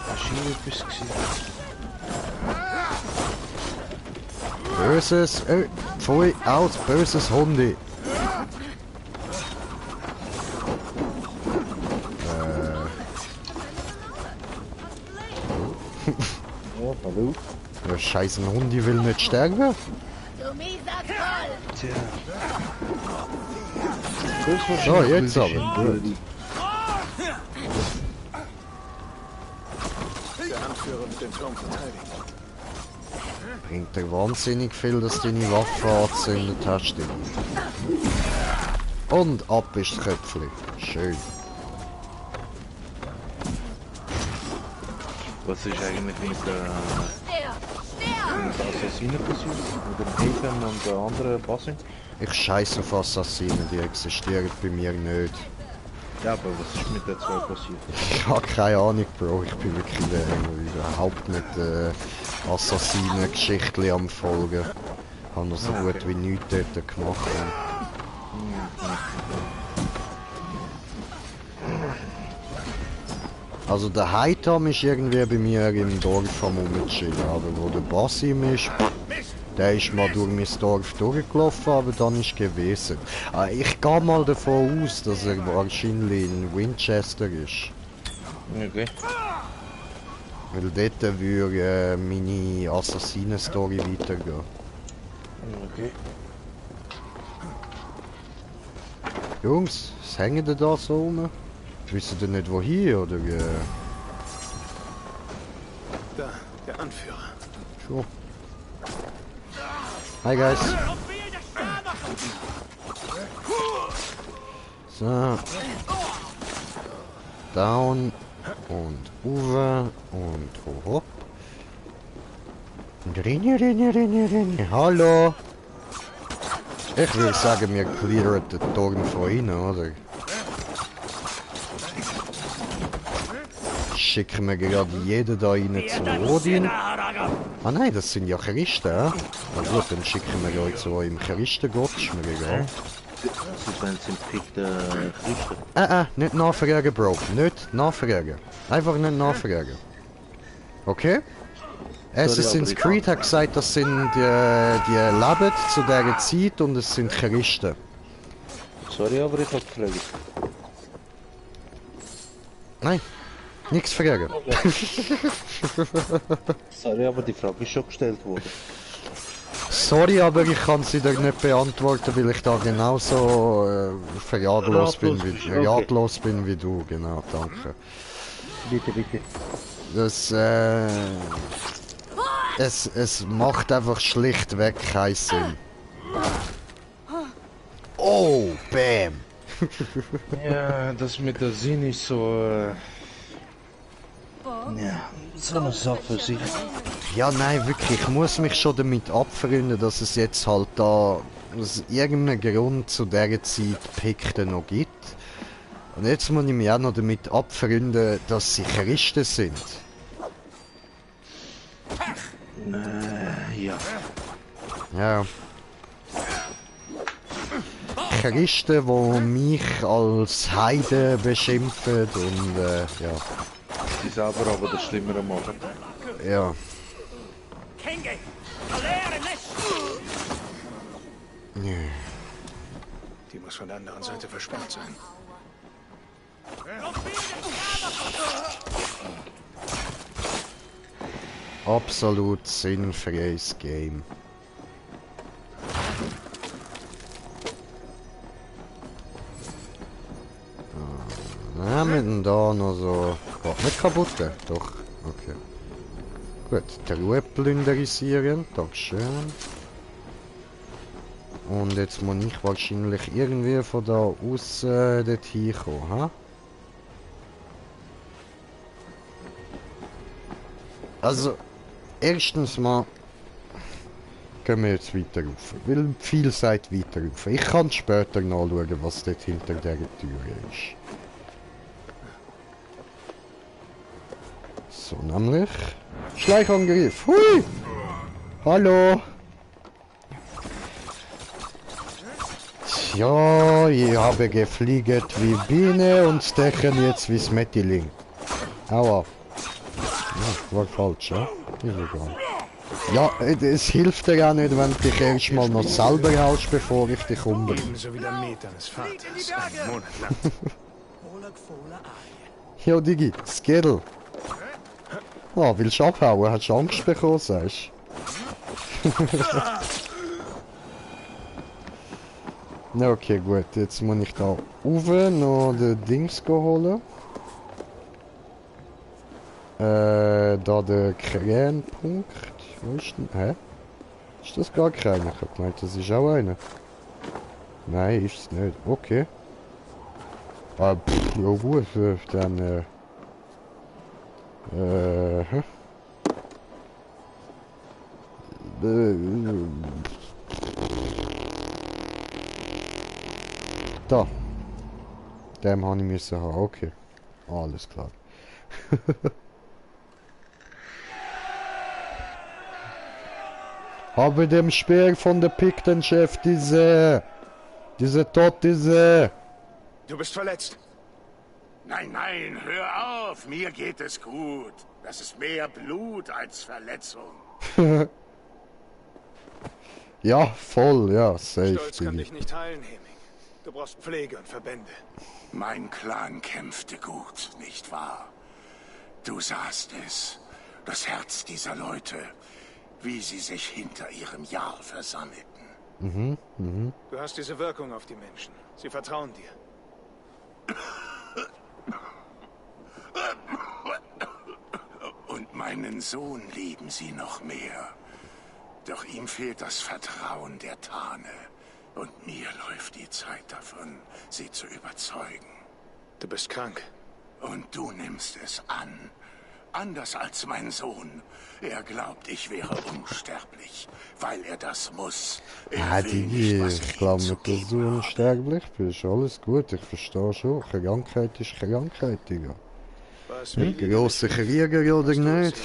Maschine gewesen. Böses, pfui, aus, böses Hundi. Ja, hallo. Der scheiß Hundi will nicht sterben. Tja. So, jetzt aber. Der Anführer wird den Turm verteidigen. Bringt dir wahnsinnig viel, dass du deine Waffe angezündet hast. Digga. Und ab ist das Köpfli. Schön. Was ist eigentlich mit Assassinen passiert? Mit dem Haven und der anderen Passing? Ich scheiße auf Assassinen, die existieren bei mir nicht. Ja, aber was ist mit den zwei passiert? Ich habe keine Ahnung, Bro. Ich bin wirklich überhaupt nicht Assassinen-Geschichtli am Folgen. Ich habe noch so gut wie nichts dort gemacht. Also der Heitam ist irgendwie bei mir im Dorf am Rumchillen, aber wo der Basim ist, der ist mal durch mein Dorf durchgelaufen, aber dann ist gewesen. Ich gehe mal davon aus, dass er wahrscheinlich in Winchester ist. Okay. Weil dort würde meine Assassinen-Story weitergehen. Okay. Jungs, was hängen denn da so rum? Wissen ihr nicht wohin, oder? Da, der Anführer. Schon. Hi guys. So. Down. Und Uwe. Und hopp. Und Rinne. Hallo. Ich würde sagen, wir clearen den Turm von innen, oder? Schicken wir gerade jeden da rein zu Odin. Ah nein, das sind ja Christen, ja? Na gut, dann schicken wir euch zu eurem Christengott, ist mir egal. Sie sind Christen. Nicht nachfragen, Bro. Nicht nachfragen. Einfach nicht nachfragen. Okay? Assassin's Creed hat gesagt, das sind die leben zu dieser Zeit und es sind Christen. Sorry, aber ich hab gefragt. Nein, nichts fragen. Sorry, aber die Frage ist schon gestellt worden. Sorry, aber ich kann sie dir nicht beantworten, weil ich da genauso ratlos bin wie du. Genau, danke. Bitte, bitte. Das, es macht einfach schlichtweg keinen Sinn. Oh, bam! Ja, das mit der Sinn ist so, ja, so eine Sache für sich. Ja, nein, wirklich, ich muss mich schon damit abfreunden, dass es jetzt halt da aus irgendeinem Grund zu dieser Zeit Pikten noch gibt. Und jetzt muss ich mich auch noch damit abfreunden, dass sie Christen sind. Ja. Ja. Christen, die mich als Heide beschimpfen und ja. Sie selber aber das Schlimmere machen. Ja. Die muss von der anderen Seite versperrt sein. Absolut sinnfreies Game. Ja, mit dem da noch so... Geht nicht kaputt gehen? Doch, okay. Gut, die Ruhe plünderisieren, dankeschön. Und jetzt muss ich wahrscheinlich irgendwie von da aus dort hinkommen, ha? Also, erstens mal gehen wir jetzt weiter rauf. Weil viel sagt weiter rauf. Ich kann später nachschauen, was dort hinter der Tür ist. So, nämlich... Schleichangriff! Hui! Hallo! Ja, ich habe gefliegt wie Biene und stechen jetzt wie Smettiling. Aua. Ja, war falsch, ja? Ist egal. Ja, es hilft dir auch nicht, wenn du dich erstmal noch selber haust, bevor ich dich umbringe. Ebenso wie der Met deines Vaters, einen Monat lang. Ja, Digi, Skiddle. Ah, willst du abhauen? Hast du Angst bekommen, sagst du? Na, okay, gut. Jetzt muss ich da rauf noch den Dings holen. Da der Krähenpunkt. Wo ist denn? Hä? Ist das gar keiner? Ich hab gemeint, das ist auch einer. Nein, ist es nicht. Okay. Ah, pff, ja gut, dann da. Dem habe ich müssen haben. Okay. Alles klar. Habe dem Speer von der Piktenchef diese Tote. Du bist verletzt. Nein, nein, hör auf. Mir geht es gut. Das ist mehr Blut als Verletzung. Ja, voll, ja, safe. Stolz kann dich nicht heilen, Heming. Du brauchst Pflege und Verbände. Mein Clan kämpfte gut, nicht wahr? Du sahst es. Das Herz dieser Leute, wie sie sich hinter ihrem Jarl versammelten. Du hast diese Wirkung auf die Menschen. Sie vertrauen dir. Und meinen Sohn lieben sie noch mehr. Doch ihm fehlt das Vertrauen der Tane. Und mir läuft die Zeit davon, sie zu überzeugen. Du bist krank. Und du nimmst es an. Anders als mein Sohn. Er glaubt, ich wäre unsterblich, weil er das muss. Ich glaube nicht, dass du unsterblich bist. Alles gut, ich verstehe schon. Krankheit ist Krankheit, Digga. Grosse Krieger oder nicht,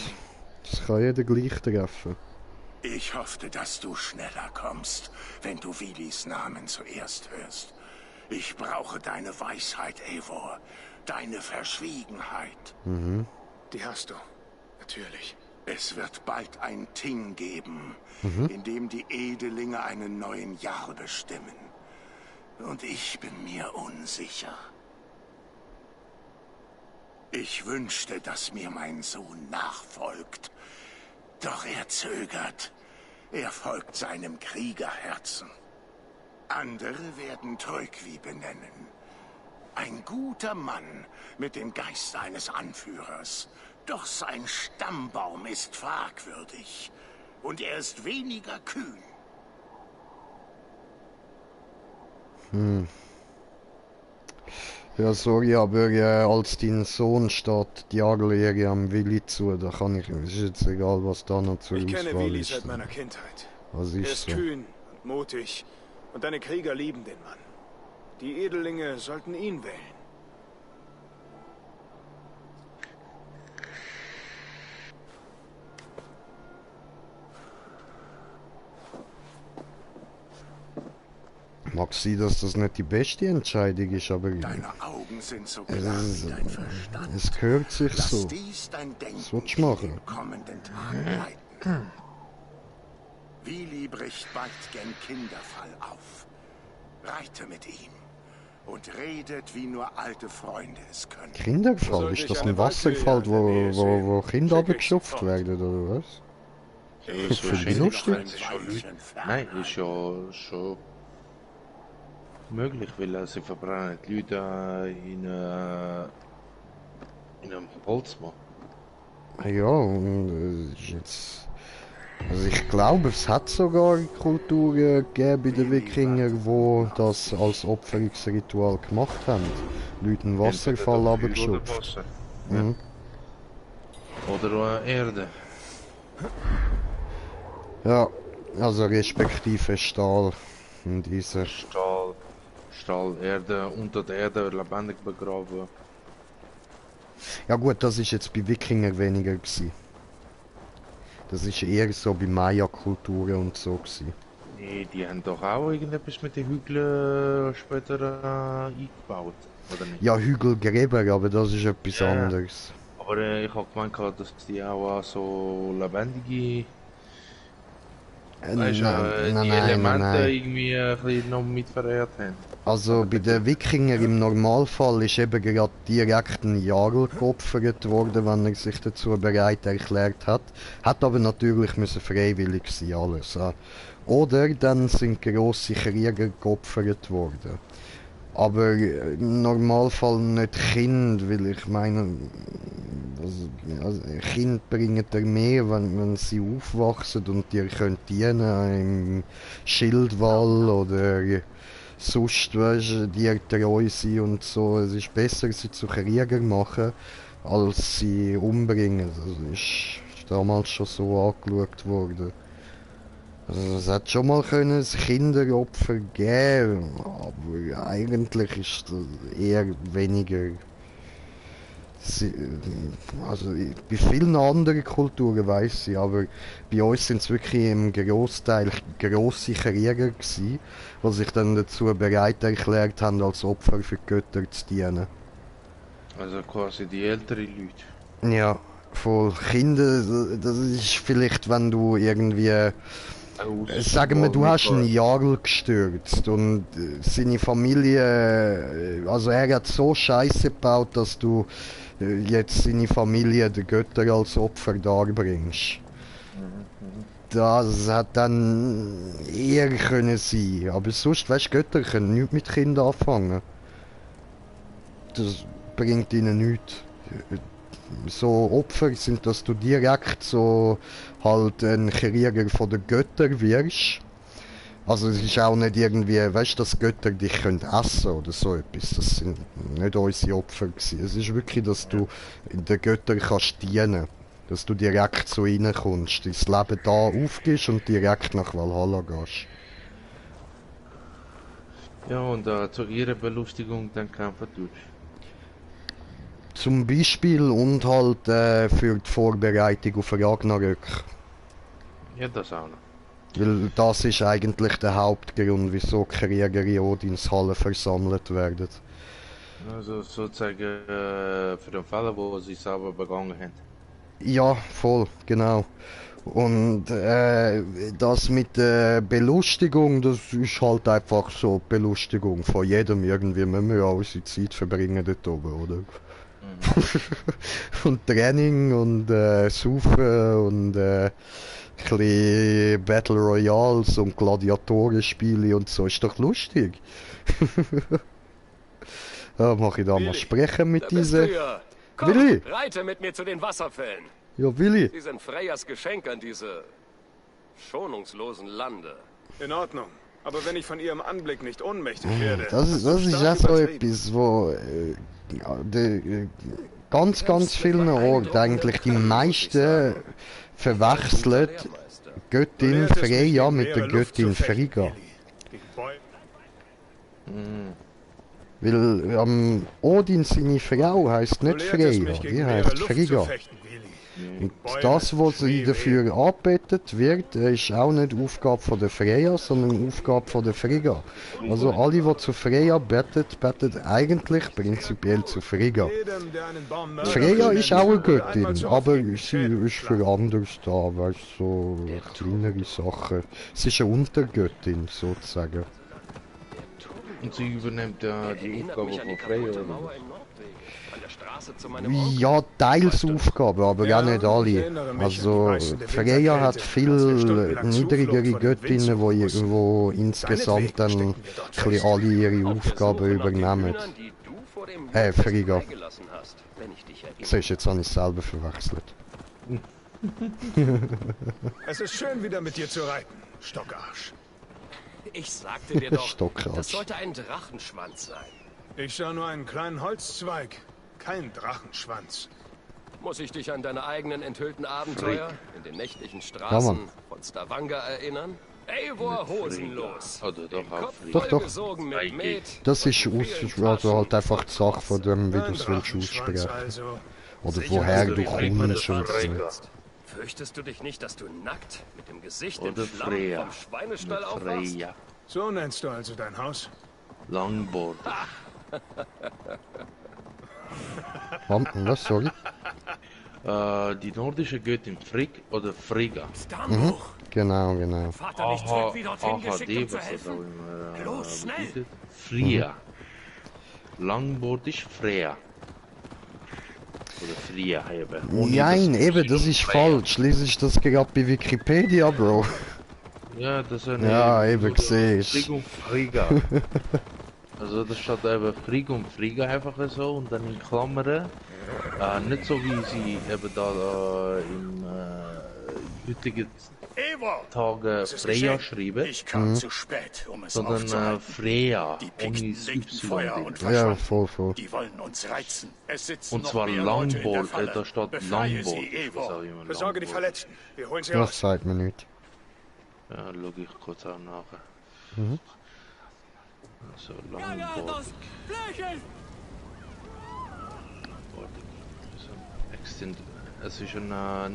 das kann jeder gleich treffen. Ich hoffte, dass du schneller kommst, wenn du Willis Namen zuerst hörst. Ich brauche deine Weisheit, Eivor. Deine Verschwiegenheit. Die hast du. Natürlich. Es wird bald ein Ting geben, in dem die Edelinge einen neuen Jarl bestimmen. Und ich bin mir unsicher. Ich wünschte, dass mir mein Sohn nachfolgt. Doch er zögert. Er folgt seinem Kriegerherzen. Andere werden Teugwi benennen. Ein guter Mann mit dem Geist eines Anführers. Doch sein Stammbaum ist fragwürdig. Und er ist weniger kühn. Ja, sorry, aber als dein Sohn steht die Jahrlehre am Willi zu, da kann ich, ist jetzt egal, was da noch zur Ich Auswahl kenne Willi ist. seit meiner Kindheit. Was Er ist ist so? kühn und mutig. Und deine Krieger lieben den Mann. Die Edelinge sollten ihn wählen. Mag sein, dass das nicht die beste Entscheidung ist, aber Deine Augen sind so klar wie dein Verstand. es gehört sich Lass so. dies dein Denken Was willst du machen? in den kommenden Tagen leiten. Willi bricht bald gen Kinderfall auf. Reite mit ihm und redet, wie nur alte Freunde es können. Kinderfall? Sollte Ist ich das eine ein Wasserfall, Walküre in der Nähe sehen, wo Kinder schicke ich abgeschupft sofort. werden, oder was? Ja, Ich so finde wahrscheinlich lustig. wenn es schon Leute... Nein, ist ja schon möglich, weil sie verbrennen die Leute in einem Holzmann. Ja, und ist jetzt... Also ich glaube, es hat sogar Kulturen gegeben bei den Wikingern, die das als Opferungsritual gemacht haben. Leute einen Wasserfall abgeschupft. Mhm. Oder Erde. Ja, also respektive Stahl in dieser... Stahl, Erde, unter der Erde lebendig begraben. Ja gut, das ist jetzt bei Wikingern weniger gewesen. Das ist eher so bei Maya-Kulturen und so gewesen. Nee, die haben doch auch irgendetwas mit den Hügeln später eingebaut, oder nicht? Ja, Hügelgräber, aber das ist etwas Ja. anderes. Aber ich habe gemeint, dass die auch so lebendige weißt, die Elemente irgendwie ein bisschen noch mitverehrt haben. Also bei den Wikingern im Normalfall ist eben gerade direkt ein Jarl geopfert worden, wenn er sich dazu bereit erklärt hat. Hat aber natürlich müssen freiwillig sein, alles. Ja. Oder dann sind grosse Krieger geopfert worden. Aber im Normalfall nicht Kind, weil ich meine, also Kind bringen dir mehr, wenn sie aufwachsen und dir können dienen im Schildwall oder sonst, weißt, dir treu sein und so. Es ist besser, sie zu Kriegern machen, als sie umbringen. Das ist damals schon so angeschaut worden. Also es hat schon mal können ein Kinderopfer geben, aber eigentlich ist das eher weniger. Also bei vielen anderen Kulturen weiss ich, aber bei uns sind es wirklich im Grossteil grosse Krieger gewesen, die sich dann dazu bereit erklärt haben, als Opfer für die Götter zu dienen. Also quasi die älteren Leute. Ja, voll Kinder, das ist vielleicht, wenn du irgendwie... Sagen wir, du hast einen Jarl gestürzt und seine Familie, also er hat so Scheiße gebaut, dass du jetzt seine Familie den Götter als Opfer darbringst. Das hat dann eher können sein, aber sonst, weißt du, Götter können nichts mit Kindern anfangen. Das bringt ihnen nichts. so Opfer sind, dass du direkt so halt ein Krieger von den Göttern wirst. Also es ist auch nicht irgendwie, weißt du, dass Götter dich können essen oder so etwas. Das sind nicht unsere Opfer gewesen. Es ist wirklich, dass du den Göttern kannst dienen. Dass du direkt so reinkommst, dein Leben da aufgibst und direkt nach Valhalla gehst. Ja, und zu ihrer Belustigung dann kämpfen tust. Zum Beispiel und halt für die Vorbereitung auf Ragnarök. Ja, das auch noch. Weil das ist eigentlich der Hauptgrund, wieso Krieger in Odins Halle versammelt werden. Also sozusagen für den Fall, wo sie selber begangen haben. Ja, voll, genau. Und das mit der Belustigung, das ist halt einfach so die Belustigung von jedem irgendwie. Wir müssen ja unsere Zeit verbringen dort oben, oder? Und Training und Saufen und bisschen Battle Royals und Gladiatorenspiele und so, ist doch lustig. Ja, mach ich da mal sprechen mit diesen... Ja. Komm, Willi! reite mit mir zu den Wasserfällen. Ja, Willi! Sie sind Freyas Geschenk an diese schonungslosen Lande. In Ordnung. Aber wenn ich von ihrem Anblick nicht ohnmächtig werde... Das ist ja so etwas, wo ganz vielen Orten eigentlich die meisten verwechseln Göttin Freya mit der Göttin Frigga. Weil Odin seine Frau heisst nicht Freya, die heisst Frigga. Und das, was sie dafür angebetet wird, ist auch nicht Aufgabe von der Freya, sondern Aufgabe von der Frigga. Also alle, die zu Freya beten eigentlich prinzipiell zu Frigga. Freya ist auch eine Göttin, aber sie ist für anderes da, weißt du, so kleinere Sachen. Sie ist eine Untergöttin, sozusagen. Und sie übernimmt die Aufgabe von Freya, oder? Ja, teils Aufgaben, aber auch nicht alle. Also Freya hat viel niedrigere Göttinnen, wo insgesamt dann ein bisschen alle ihre Aufgaben übernehmen. Frigga. Siehst du, jetzt habe ich es selber verwechselt. Es ist schön, wieder mit dir zu reiten, Stockarsch. Ich sagte dir doch, Stockarsch. das sollte ein Drachenschwanz sein. Ich sah nur einen kleinen Holzzweig, kein Drachenschwanz. Muss ich dich an deine eigenen enthüllten Abenteuer in den nächtlichen Straßen von Stavanger erinnern? Eivor hosenlos. Vollgesogen mit Met. Das ist also halt einfach die Sache von dem, wie du es willst aussprechen. Oder woher du kommst und so. Fürchtest du dich nicht, dass du nackt mit dem Gesicht im Schlamm vom Schweinestall aufwachst? So nennst du also dein Haus? Longboard. Was, sorry? Die nordische Göttin Frigg oder Frigga. Mhm. Genau. Vater nicht zurück wie dorthin geschickt, um zu was helfen? immer Los, schnell! bietet. Freya. Longboardisch Freya. Oder Freya eben. Nein, eben, das ist falsch. Lies ich das gerade bei Wikipedia, Bro. Ja, das ist eine... Ja, eben gesehen. Frigg und Frigga. Also das steht eben Frigg und Frigga einfach so und dann in Klammern. Nicht so wie sie eben da im heutigen Tage Freya schreiben. Ich kam zu spät, um es sondern Freya Die ohne Pikten legten Feuer Y. und Ja, verschwanden. voll. Die wollen uns reizen. Es sitzen Und noch zwar mehr Leute in der Longboard, Falle. da steht Befreie Longboard. sie, Eivor. Besorge die Verletzten. Wir holen sie Das aus. sagt mir nicht. Ja, schau ich kurz auch nachher. Mhm. Also Longboard. Es ist eine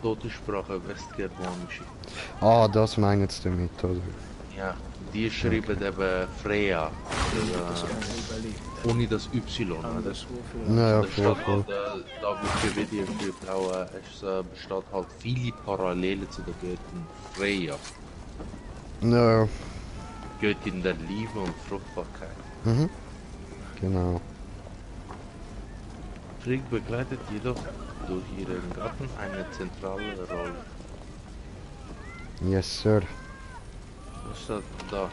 Totensprache westgermanische. Ah, das meinen sie damit, oder? Ja, die schreiben eben Freya. Ohne das Y. Oder? Naja, Da steht voll. halt, da Wikipedia schreibt auch, es besteht halt viele Parallelen zu der Göttin Freya. Ja, Göttin der Liebe und Fruchtbarkeit. mhm. Genau. Frigg begleitet jedoch durch ihren Gatten eine zentrale Rolle. Yes, sir. Was steht da?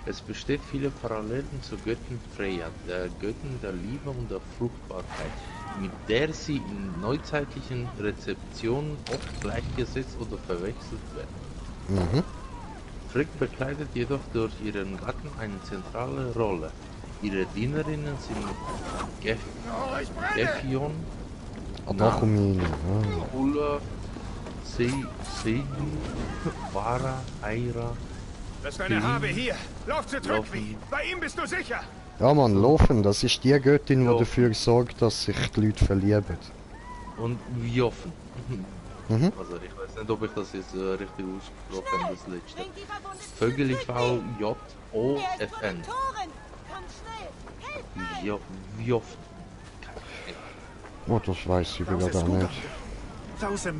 Es besteht viele Parallelen zur Göttin Freya, der Göttin der Liebe und der Fruchtbarkeit. mit der sie in neuzeitlichen Rezeptionen oft gleichgesetzt oder verwechselt werden. Frigg bekleidet jedoch durch ihren Gatten eine zentrale Rolle. Ihre Dienerinnen sind Gefjon, Ulla, Seidel, Vara, Aira. Das ist deine Habe hier. Lauf zu Trückvi. Bei ihm bist du sicher. Ja man, Lofen, das ist die Göttin, die dafür sorgt, dass sich die Leute verlieben. Und Wjoffen. Also ich weiß nicht, ob ich das jetzt richtig ausgesprochen habe, das letzte. VGLV-J-O-F-N. Wjoffen. Oh, das weiß ich wieder gar nicht. Bitte!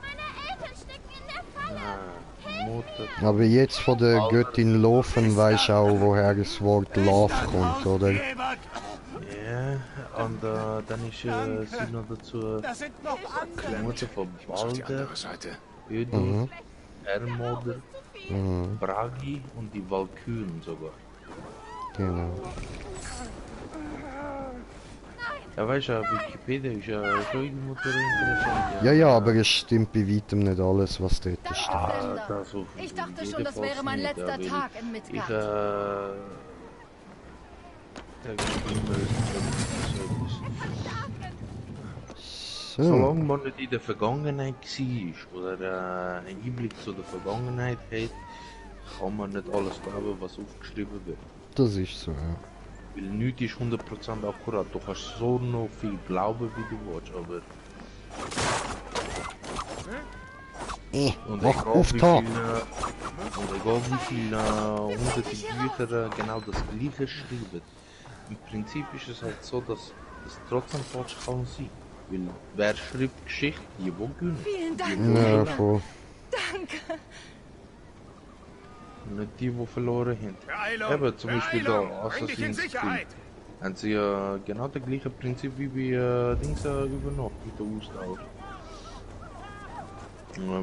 Meine Eltern stecken in der Falle! Aber jetzt von der Göttin Lofen weiß auch, woher das Wort Love kommt, oder? Ja, und dann ist sie noch dazu die Mutter von Balder, Ödul, Hermoder, Bragi und die Valkyren sogar. Genau. Ja, weißt du, Wikipedia ist ja schon irgendwo interessant. Ja, aber es stimmt bei weitem nicht alles, was dort steht. Ich dachte schon, das wäre mein letzter Tag in Midgard. Solange man nicht in der Vergangenheit war oder einen Einblick zu der Vergangenheit hat, kann man nicht alles glauben, was aufgeschrieben wird. Das ist so, ja. Weil nichts ist 100% akkurat. Du kannst so noch viel glauben, wie du willst, aber... Und mach auf da! Und egal wie viele hunderte Bücher genau das gleiche schreiben, im Prinzip ist es halt so, dass es trotzdem falsch kann sein. Weil wer schreibt Geschichte? Die gewinnen. Vielen Dank! Ja, voll. Danke! Nicht die verloren haben. Eben, zum Beispiel da Assassin's Creed. Haben sie ja genau das gleiche Prinzip wie bei Dings übernommen, mit der Ausdauer.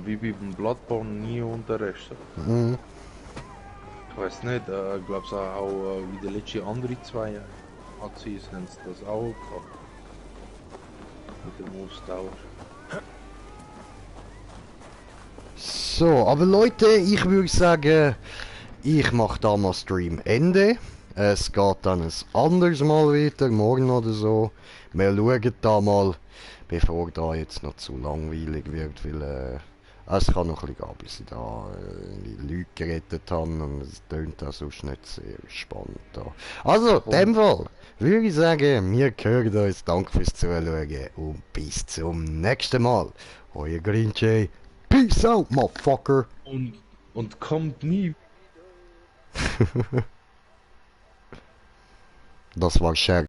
Wie bei Bloodborne nie und der Rest. Ich weiß nicht, ich glaube auch wie die letzten anderen zwei ACs haben sie das auch gehabt. Mit dem Ausdauer. So, aber Leute, ich würde sagen, ich mache da mal Stream Ende. Es geht dann ein anderes Mal weiter, morgen oder so. Wir schauen da mal, bevor da jetzt noch zu langweilig wird, weil es kann noch ein bisschen gehen, bis ich da die Leute gerettet habe und es tönt auch sonst nicht sehr spannend da. Also, in dem Fall würde ich sagen, wir hören uns, danke fürs Zuschauen und bis zum nächsten Mal. Euer Green Jay. Peace out, motherfucker! Und kommt nie! Das war Scherz.